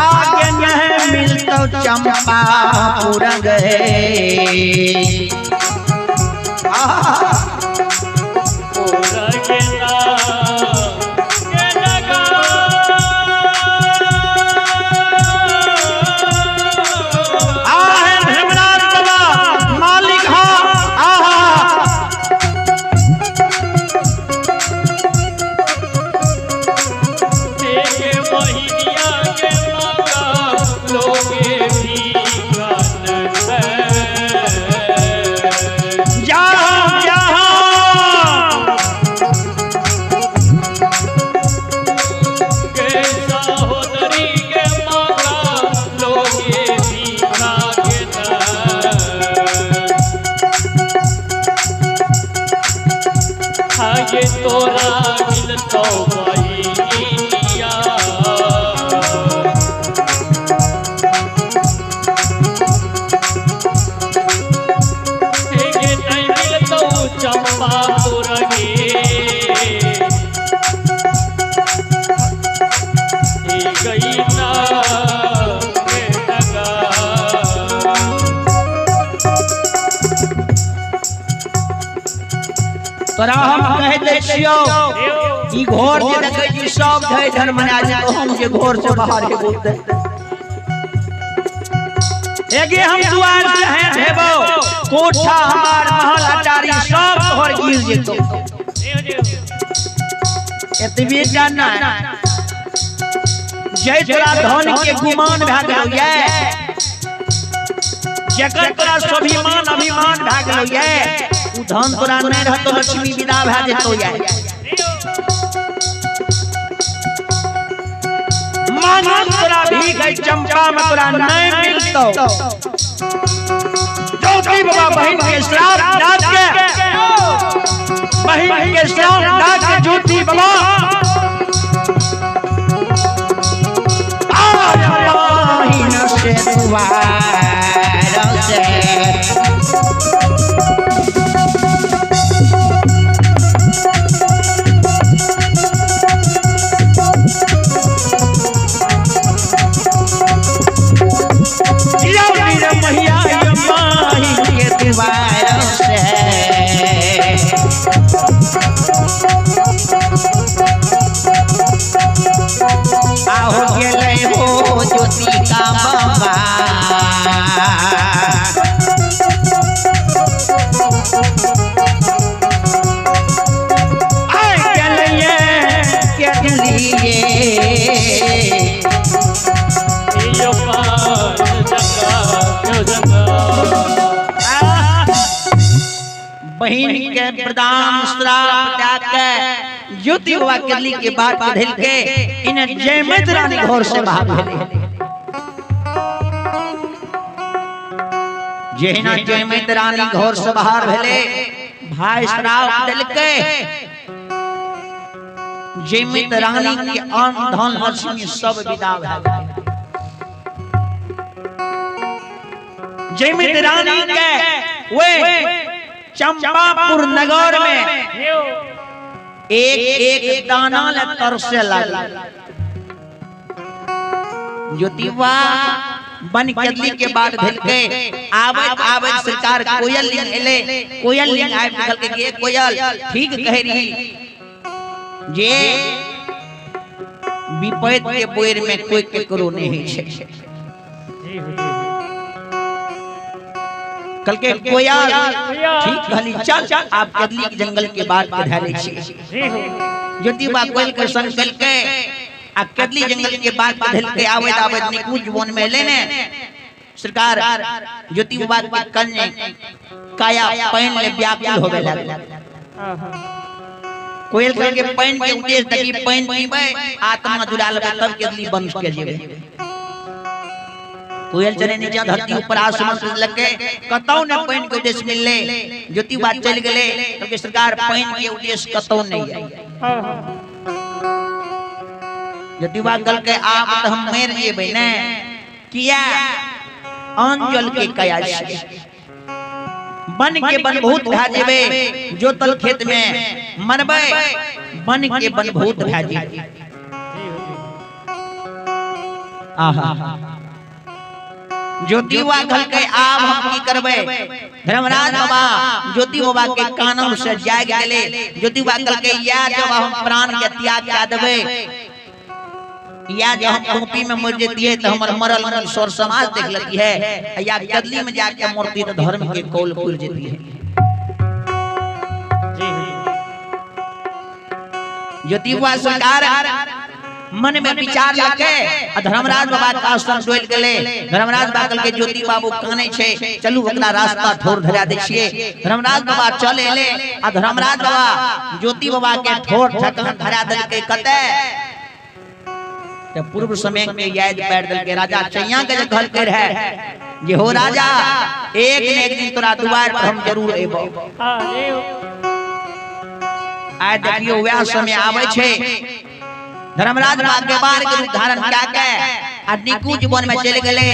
आगे नहीं मिलतो चंपा पुर गए तोरा मिलतो बहिनिया हे नहीं मिलतो चंपा पुर गे गई ना तोरा हम कह दै छियौ ई घर जे देखै छी सब धै धन मना जेतौ हम जे घर से बाहर हेबो ते एगे हम दुआर से हेट हेबो कोठा हमार महल अटारी सब तोहर गिर जेतौ। एतबे जाना जय तोरा धन के गुमान भए गेलौ ये जकर तोरा स्वाभिमान अभिमान भए गेलौ ये उ धन तोरा नहीं रहतो लक्ष्मी विदा भए जेतो ये मांगल तोरा भी गई चंपा में तोरा नहीं मिलतो। ज्योति बाबा बहन के श्राप डाल के बहन के श्राप डाल के ज्योति बाबा बहिन से दुआर से आहो गेलै हो ज्योति का बाबा आय गेलै के लिए यो पान जगा यो जगा बहन के प्रदान श्राप त्याग के ज्योति बाबा के के बाट के धइल के इन्हें जयमत रानी घर से बाहर भेले। जहिना जयमित रानी घर से बाहर भेले, भाई श्राप देलकै, जयमित रानी के अन्न धन लक्ष्मी सब विदा भए गेल। जयमित रानी के वे चंपापुर नगर में एक एक दाना ले तरसे लागल। ज्योतिबा बन कदली के बाद भेलकै, आबैत आबैत सरकार कोयल लिंग एले, कोयल लिंग आबि कहलकै कि कोयल ठीक कह रही जे विपैत के बोर में कोई केकरो नहीं होइ छै। कहलकै कोयल ठीक कहली, चल आप कदली के जंगल के बाद के धैले छी। ज्योतिबा कोयल के संग कहलकै आ कदली जंगल के बाद के आबैत आबैत निकुंज वन में एले ने सरकार ज्योतिबा के कन्या काया पानि ले व्याकुल होवे लागल। कोयल कहलकै पानि के उद्देश्य देखी, पानि पीबै आत्मा जुड़ा लेबै तब कदली बंद के जेबै। कोयल चले नीचा धरती ऊपर आसमान से लगे, कतौ ने पानि के उद्देश्य मिलले। ज्योतिबा चलि गेलै, कहलकै सरकार पानि के उद्देश्य कतौ नहीं है। ज्योतिबा कहलकै आब तऽ हम मरि जेबै ने, किया अंजल के कया छै, बन के बनभूत भए जेबै, जोतल खेत में मरबै, बन के बनभूत भए जेबै। आहा ज्योतिबा कहलकै आब हम की करबै। धर्मराज बाबा ज्योति बाबा के कानम से जाग गेलै। ज्योतिबा कहलकै या जब हम प्राण के त्याग कए देबै, या जब हम टोपी में मर जतियै तो हमर मरल मरल सर समाज देख लेती है, या कदली में जाके मरती तो धर्म के कौल पुर जती है। ज्योतिबा सरकार मन में विचार लगे आ धर्मराज बाबा के आश्रम डोलि गेलै। धर्मराज बाबा कहलकै ज्योति बाबू कानै छै, चलू ओकरा रास्ता ठोर धरा दै छियै। धर्मराज बाबा चल एलै आ धर्मराज बाबा ज्योति बाबा के ठोर ठकान धरा देलकै। कतय ते पूर्व समय के याद पारि देलकै। राजा चैया के जे कहलकै रहे जे हो राजा एक ने एक दिन तोरा दुआर पर हम जरूर एबौ। आइ देखियौ वएह समय आबै छै। धर्मराज बाबा के बार के रूप धारण कए के आ निकुंज वन में चलि गेलै।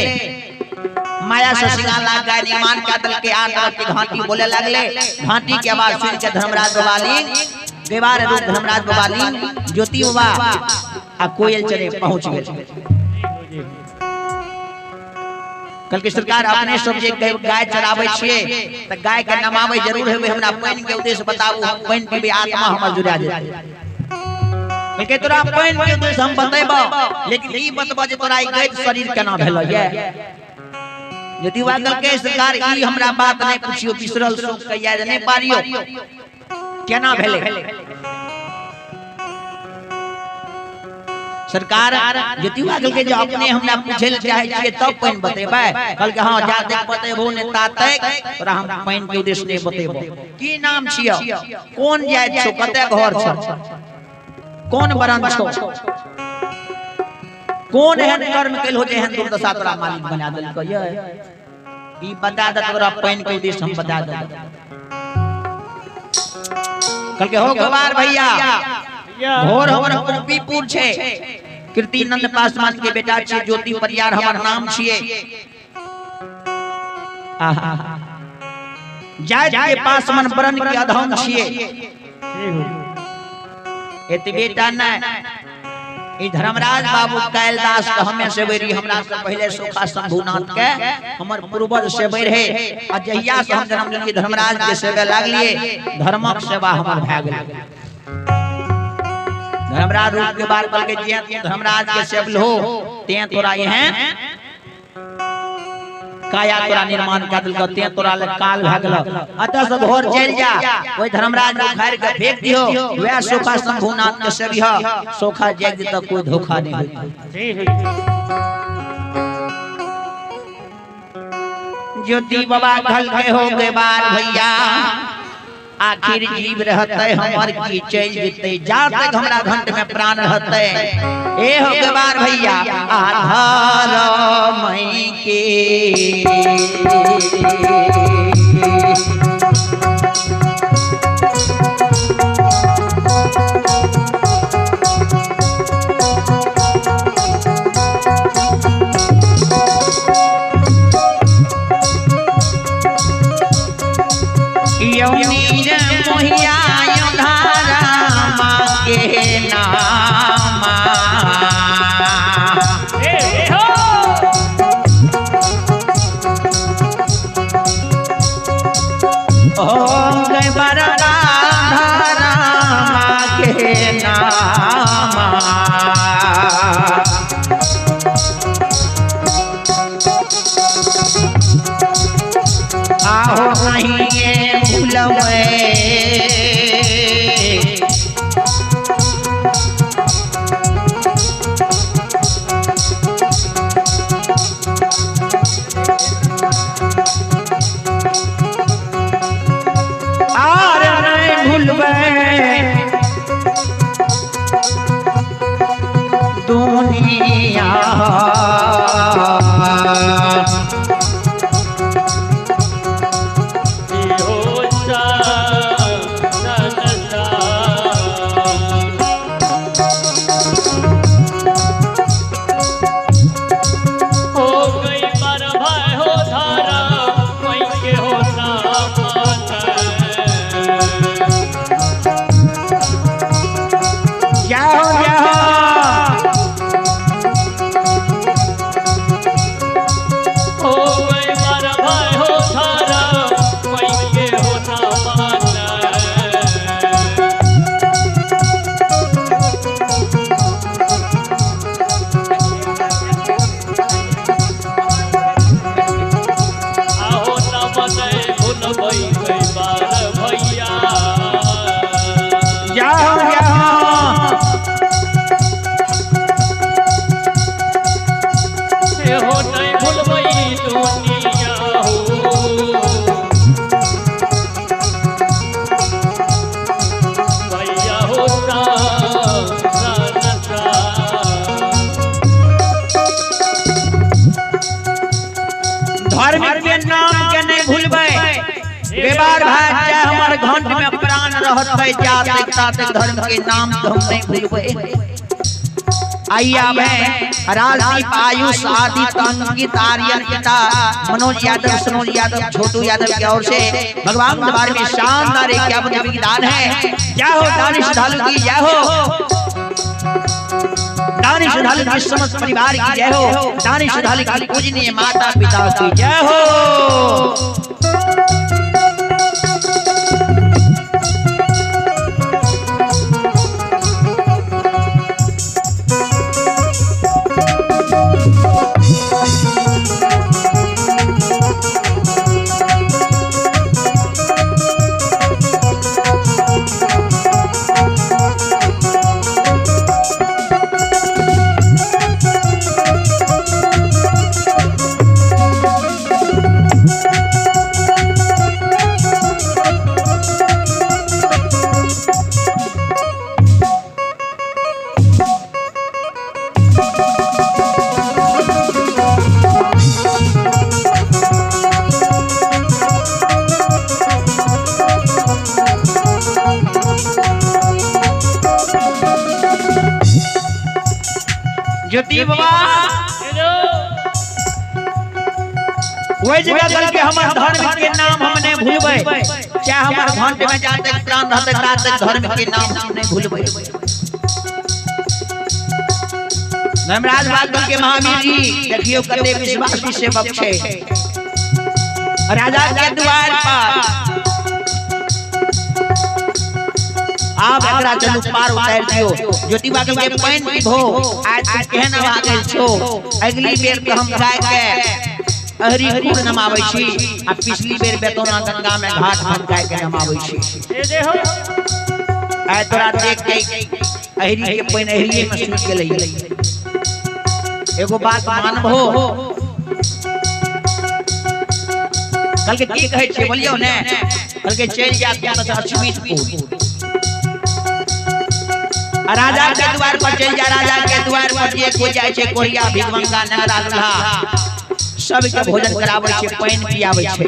माया से सिंगार लाग गाय निर्माण कए देलकै, आर तरफ के घाटी बोले लगले। घाटी के आवाज सुनि के धर्मराज बाबा लिंग देवार रूप धर्मराज बाबा लिंग ज्योति बाबा आ कोयल चले पहुंच गेल। कहलकै सरकार अपने सब जे गाय चराबै छियै तऽ गाय के नमाबै जरूर हेबै, हमरा पानि के उद्देश्य बताबू, हम पानि पीबै आत्मा हमर जुड़ा जेतै। कहलकै तोरा पानि के उद्देश्य हम बतेबौ, लेकिन ई बतबऽ जे तोरा ई गैत शरीर केना भेलौ ये। ज्योतिबा कहलकै सरकार ई हमरा बात नहि पुछियौ, बिसरल सुख के याद नहि पारियौ केना भेलै। सरकार ज्योतिबा कहलकै जे अपने हमरा पूछै लए चाहै छियै तब पानि बतेबै। कहलकै हँ, जा तक बतेबो ने ता तक तोरा हम पानि के उद्देश्य नहि बतेबो। की नाम छियौ, कोन जाति छौ, कतय घर छौ, कोन वरण छौ, कोन एहन कर्म केलहो जे एहन दुर्दशा तोरा मालिक बना देलकौ ये, ई बता दे तोरा पानि के उद्देश्य हम बता देबौ। कहलकै हो गोबार भैया, घोर हमर गोपीपुर छै, कीर्तिनंद पासवान के बेटा छियै, ज्योति परियार हमर नाम छियै। आहा जाति के पासवान वरण के अधम छियै। एतबे टा नहि, ई धर्मराज बाबू कैलदास के हमें सेबै रही, हमरा से पहले सोखा शंभुनाथ के हमर पूर्वज सेबै रहे, आ जहिया से हम जन्म लेलियै धर्मराज के सेवे लागलियै, धर्मक सेवा हमर भए गेलै। धर्मराज रूप के बार कहलकै जे तू धर्मराज के सेवलहो ते तोरा एहन काया तोरा निर्माण कए देलकौ, ते तोरा ले काल भए गेलौ, अतः से घर चलि जा, ओहि धर्मराज के उखाड़ि के फेंक दिहो, वएह सोखा शंभुनाथ के सेविह, सोखा जागि जेतौ कोई धोखा नहीं होतौ। ज्योति बाबा कहलकै हो के बार भैया, आखिर जीव रहते हमर की चल जेते, जा तक हमरा घंट में प्राण रहते। ए हो गवार भैया आधार मई के धर्म के नाम के नहीं भूलबै। बेबार भाई चाहे हमार घंट में प्राण रहतै जा तक तक धर्म के नाम तो हम नहीं भूलबै। आइए आवे राजदीप आयुष आदित्य अंकित आर्यन पिता मनोज यादव सनोज यादव छोटू यादव की ओर से भगवान दरबार में शानदार 51 की दान है। जय हो दानिश श्रद्धालु की जय हो, दानिश श्रद्धालु की समस्त परिवार की जय हो, दानिश श्रद्धालु की पूजनीय माता पिता की जय हो। ज्योति बाबा वही जगह कल के हमार धर्म के नाम हमने भूलबै, चाहे हमार घंट में जाते प्राण रहते तक धर्म के नाम हमने भूलबै। धर्मराज बाग के महावीर जी देखियो कते विश्वासी सेवक छे। राजा के द्वार पर आप एकरा चलू पार उतार दियो। ज्योति बाबा के पानि पीबो, आज तू केहन आवा गेल छो, अगली बेर तो हम जाय के अहरी कुल नमाबै छी आ पिछली बेर बेतौना गंगा में घाट हम जाय के नमाबै छी। आइ तोरा देख के अहरी के पानि अहरिये में सूख गेलै। एगो बात मानबहो, कल के की कहै छियै बोलियौ ने? कहलकै चलि जा तू अछमीतपुर, राजा के द्वार पर चलि जा। राजा के द्वार पर जे कोई जाइ छै कोरिया भिखमंगा नंगरा लूल्हा सबके भोजन कराबै छै, पानि पियाबै छै।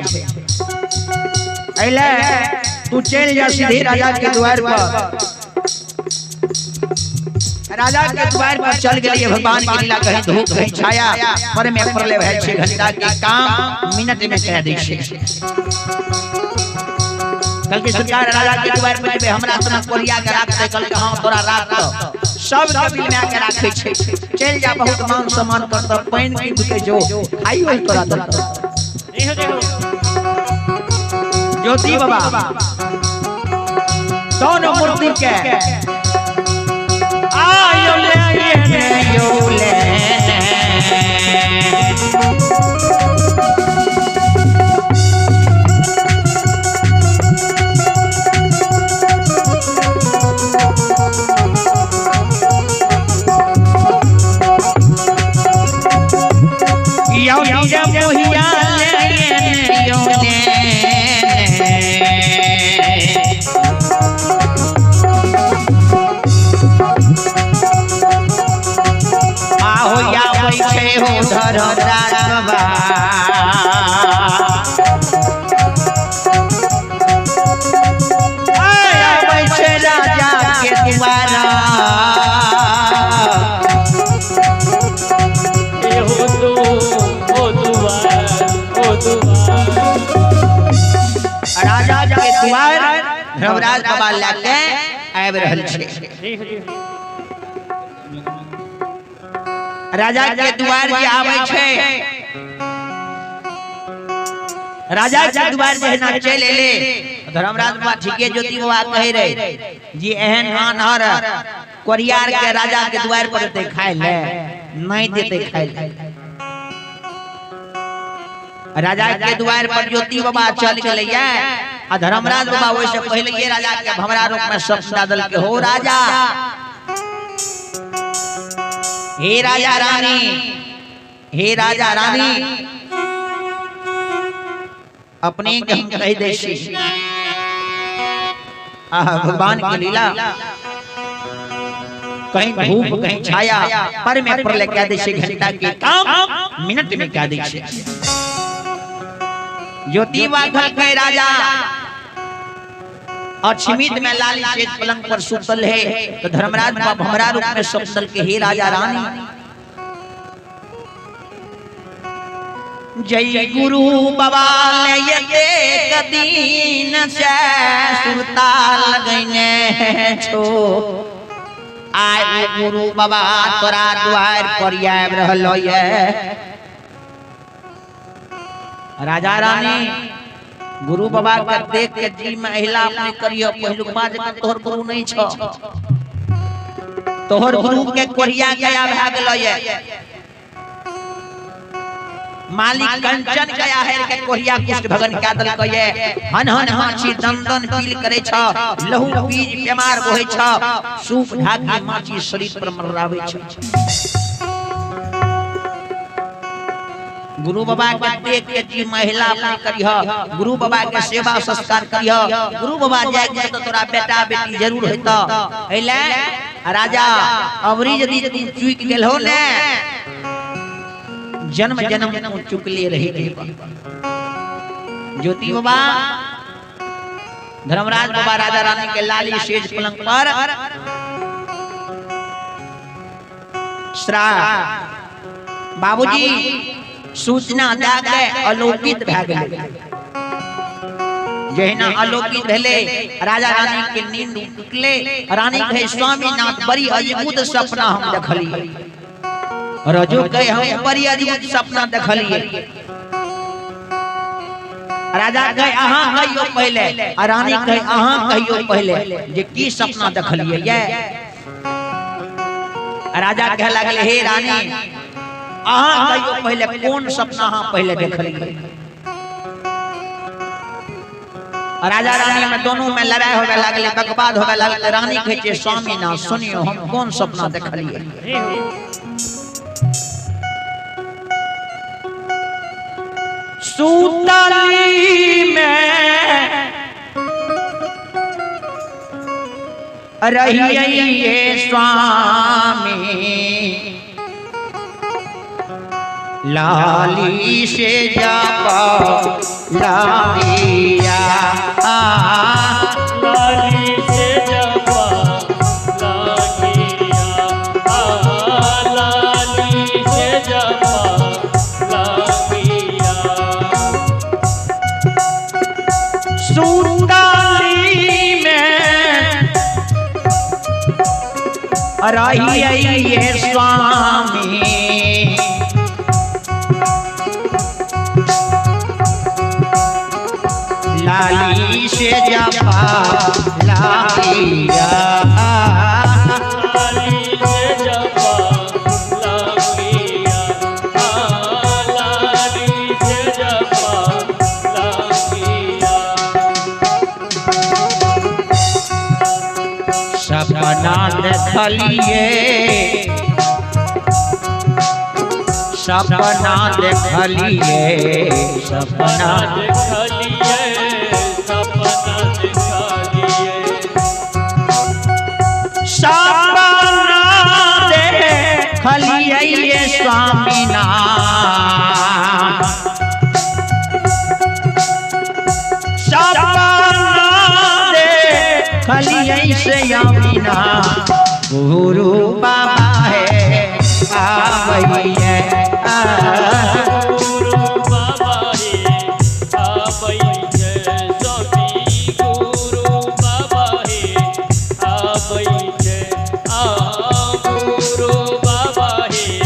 अइले तू चलि जा सीधे राजा के द्वार पर। राजा के द्वार पर चल गेलिए, भगवान के लीला कहीं धूप कहीं छाया, पर में प्रलय भए छै, घंटा के काम मिनट में कह दै छै। कल के सरकार राजा के द्वार पर जेबै, हमरा तना कोरिया के राखतै। कल के हां तोरा राखतौ, सब के बिल में के राखै छै। चलि जा, बहुत मान सम्मान करतौ, पानि पी के जो खाइयो तोरा देतौ। ज्योति बाबा दोनों मूर्ति के आयो ले यो ले यो यो मोहिया ले यो ले। आहो आबै छै हो धर्मराज बाबा, आबै छै राजा के द्वारा। राजा के द्वार धर्मराज बाबा लए आबि रहल छै। राजा के द्वार जे आबै छै, राजा के द्वार जहिना चलि एलै, धर्मराज बाबा ठीके ज्योति बाबा कहै रहे जे एहन आन्हर कोरियार के राजा के द्वार पर देतै खाय ले, नहीं देतै खाय ले। राजा के द्वार पर ज्योति बाबा चल गेलै आ धर्मराज बाबा ओहिसे पहिले ये राजा के भमरा रूप में सपना दल के हो राजा, हे राजा रानी, हे राजा रानी, अपने के हम कह दै छी। आह भगवान की लीला, कहीं धूप कहीं छाया, पर में प्रलय कह दै छै, घंटा के काम मिनट में कह दै छै। ज्योति बाघल के राजा अछमित में लाली सेज पलंग पर सुतल है, तो धर्मराज बाबा भमरा रूप में सपनल के हे राजा रानी, जय गुरु बाबा ले कदीन से सुरता लगने छो। आय गुरु बाबा तोरा द्वार पर आबि रहल ये। राजा रानी गुरु बाबा के देख के जी में अहिला अपने करियो, पहिलुकबा जकाँ तोहर गुरु नहीं छो, तोहर गुरु के कोरिया गया भए गेलो ये। मालिक कंचन गया है के कोरिया कुष्ठ भगन क्या दल को ये हन हन माछी दंदन पील करे छ, लहू बीज बीमार होय छ, सूप ढाकी माछी शरीर पर मररावे छ। गुरु बाबा के देख के जी महिला अपने करिह, गुरु बाबा के सेवा संस्कार करिह, गुरु बाबा जाय के तो तोरा बेटा बेटी जरूर होता। एले राजा अवरी यदि तू चूक गेल हो ने, जन्म जन्म तू चुकले रही जेबा। ज्योति बाबा धर्मराज बाबा राजा रानी के लाली सेज पलंग पर श्रा बाबूजी सूचना दए के अलौकित भए गेलै। जहिना अलौकित भेलै राजा रानी के नींद टूटलै। रानी कहे स्वामीनाथ बड़ी अद्भुत सपना हम देखलिए। रजो कहे हम बड़ी अद्भुत सपना देखलिए। राजा कहे अहाँ कहियो पहिले, आ रानी कहे अहाँ कहियो पहिले जे की सपना देखलिए ये। राजा कहे लागल हे रानी अहाँ कहियो पहिले कोन सपना अहाँ पहिले देखलिए। राजा रानी में दोनों में लड़ाई होवे लागले, बकवाद होवे लागले। रानी कहे छै स्वामी ना सुनियो हम कोन सपना देखलिए। सूतली में रहिए स्वामी लाली से जापा लालिया लाली से जपा लागिया लाली से जपा लागिया सुताली में रहिए स्वामी लाली से जपा लागिया लाली से जपा लागिया लाली से जपा लागिया सपना देखलिए सपना देखलिए सपना देखलिए सपना देखलिए सपना देखलिए स्वामी नाथ सपना देखलिए स्वामी नाथ गुरु बाबा है आबैये गुरु बाबा हे आबै छै स्वामी गुरु बाबा हे आबै छै आ गुरु बाबा हे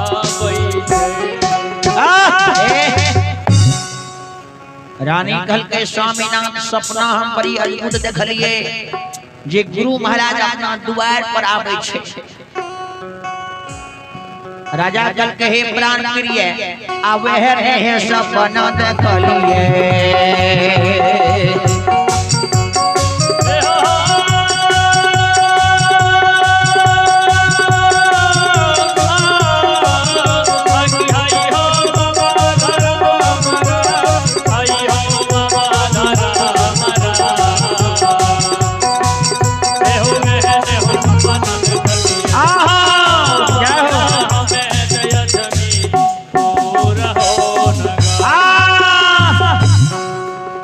आबै छै। रानी कहलकै स्वामी नाथ सपना हम बड़ी अद्भुत देखलिए जे गुरु महाराज अपना द्वार पर आबै छै। राजा कहलकै हे प्राण प्रिय आ वह रहे सपना देखलिए आहा जय हो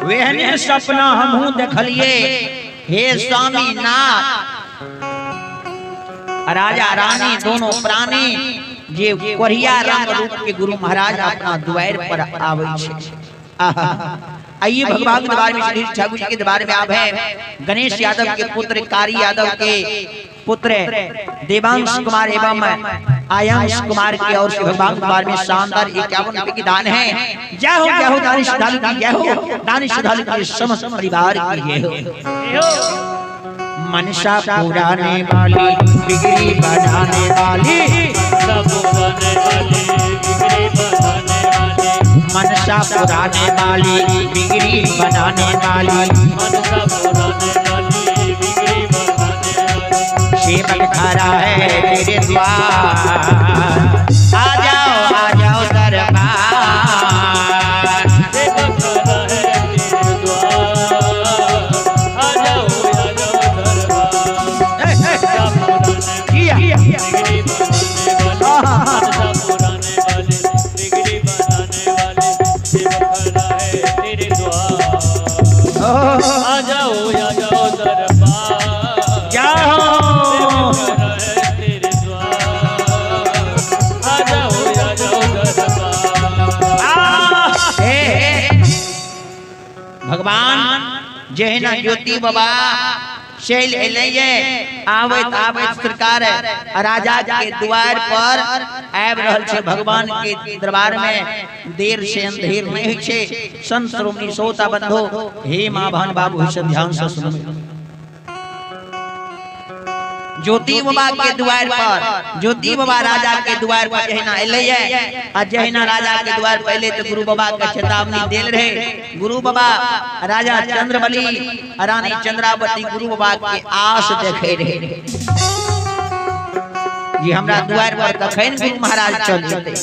वेहने सपना हमहू देखलिए हे स्वामी नाथ। राजा रानी दोनों प्राणी जे कोरिया रंग रूप के गुरु महाराज अपना द्वार पर आवे छै। आइए भगवान के दरबार में श्री ठाकुर जी के दरबार में आवे गणेश यादव के पुत्र कारी यादव के पुत्र देवांश कुमार एवं आयांश कुमार की ओर से भगवान के दरबार में शानदार 51 रुपए की दान है। जय हो जय हो दानी श्रद्धालु की जय हो, दानी श्रद्धालु के समस्त परिवार की जय हो। मनसा पुराने वाली बिगड़ी बनाने वाली सब बने वाले बिगड़ी बनाने वाले मनसा पुराने वाली बिगड़ी बनाने वाली मनसा पुराने वाली बिगड़ी बनाने वाली सेवक खड़ा है तेरे द्वार आ जाओ दरबार सेवक खड़ा है तेरे द्वार आ जाओ दरबार। मनसा पुराने बिगड़ी बनाने वाले मनसा पुराने वाले बिगड़ी बनाने वाले सेवक खड़ा है तेरे द्वार आ जाओ दरबार। जय हो सेवक खड़ा है तेरे द्वार आ जाओ दरबार। भगवान जहिना ज्योति बाबा चलि एलैये आबैत आबैत सरकार राजा के द्वार पर आबि रहल छै। भगवान के दरबार में देर से अंधेर नहीं होइ छै। संत श्रोमणी श्रोता बंधो हे माँ बहन बाबू सब ध्यान से सुनू। ज्योति बाबा के द्वार पर ज्योति बाबा राजा के द्वार पर जहिना एलैये आ जहिना राजा के द्वार पर एलै तऽ गुरु बाबा के चेतावनी देल रहे। गुरु बाबा राजा चंद्रबली रानी चंद्रावती गुरु बाबा के आस देखे रहे जी हमरा द्वार पर कखन गुरु महाराज चल जेतै।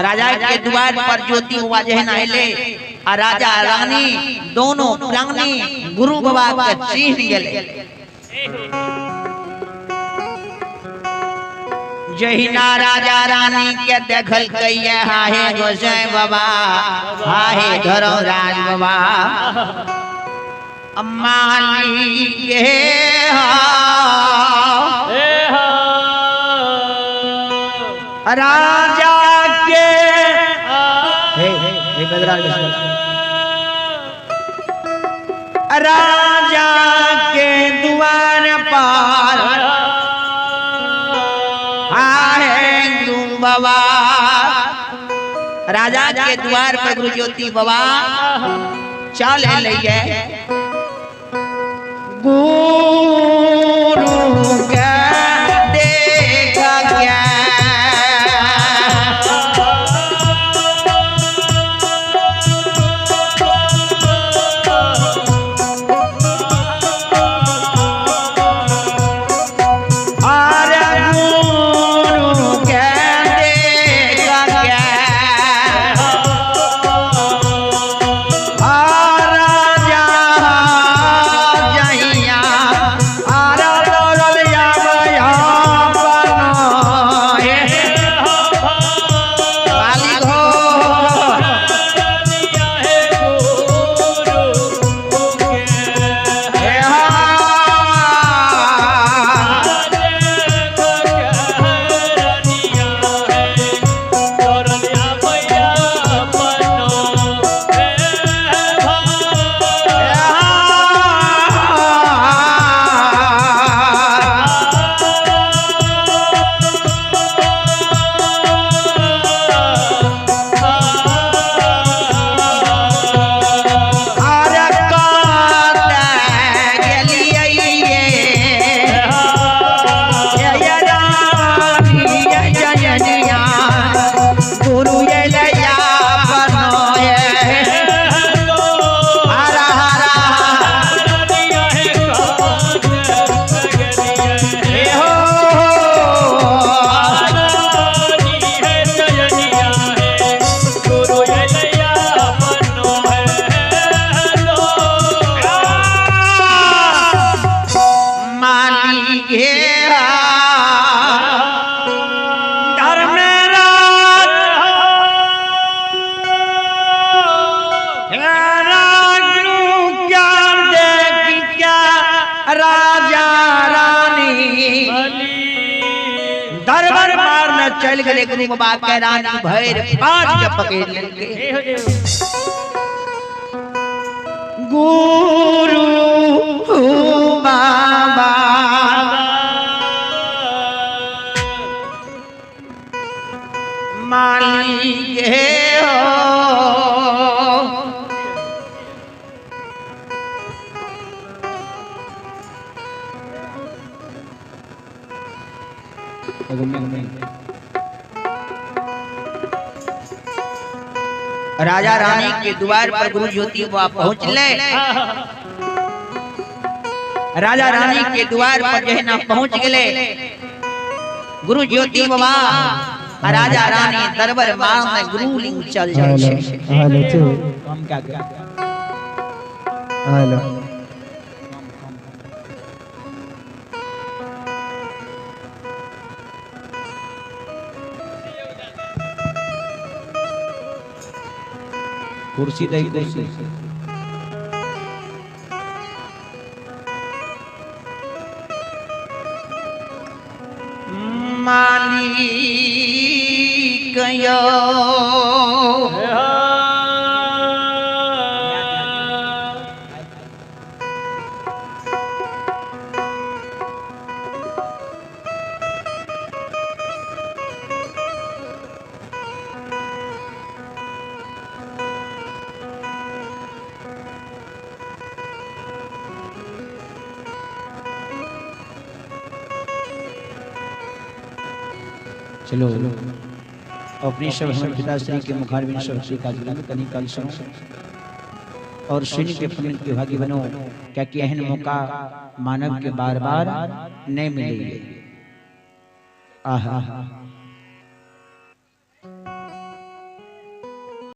राजा के द्वार पर ज्योति बाबा जहिना एलै आ राजा रानी दोनों प्राणी गुरु बाबा के चिन्ह गेले। जहिना राजा रानी के देखल कहिए हाहे गोसाई बाबा हाहे धरो राज बाबा अम्माली के राजा के हे हे राजा के द्वार पर आए गुरु बाबा। राजा के द्वार पर गुरु ज्योति बाबा चल है गुरु के देख गया दरबार मारने चल गए गुरु बाबा के रानी भैर पाँच के पकड़ लेलके। गुरु बाबा माली के हो राजा रानी के द्वार पर गुरु ज्योति बाबा पहुंचले। राजा रानी के द्वार पर जहिना पहुंच गए गुरु ज्योति बाबा राजा रानी दरबार मार गुरु लिंग चल जाए। हेलो कुर्सी दे कुर्सी मालिक यो चलो अपने सब हमारे पिताश्री के मुखारविंद सब श्री का जुलन कनी कल सुनो और सुन के पुण्य के भागी बनो, क्या कि एहन मौका मानव के बार बार नहीं मिलेंगे। आहा।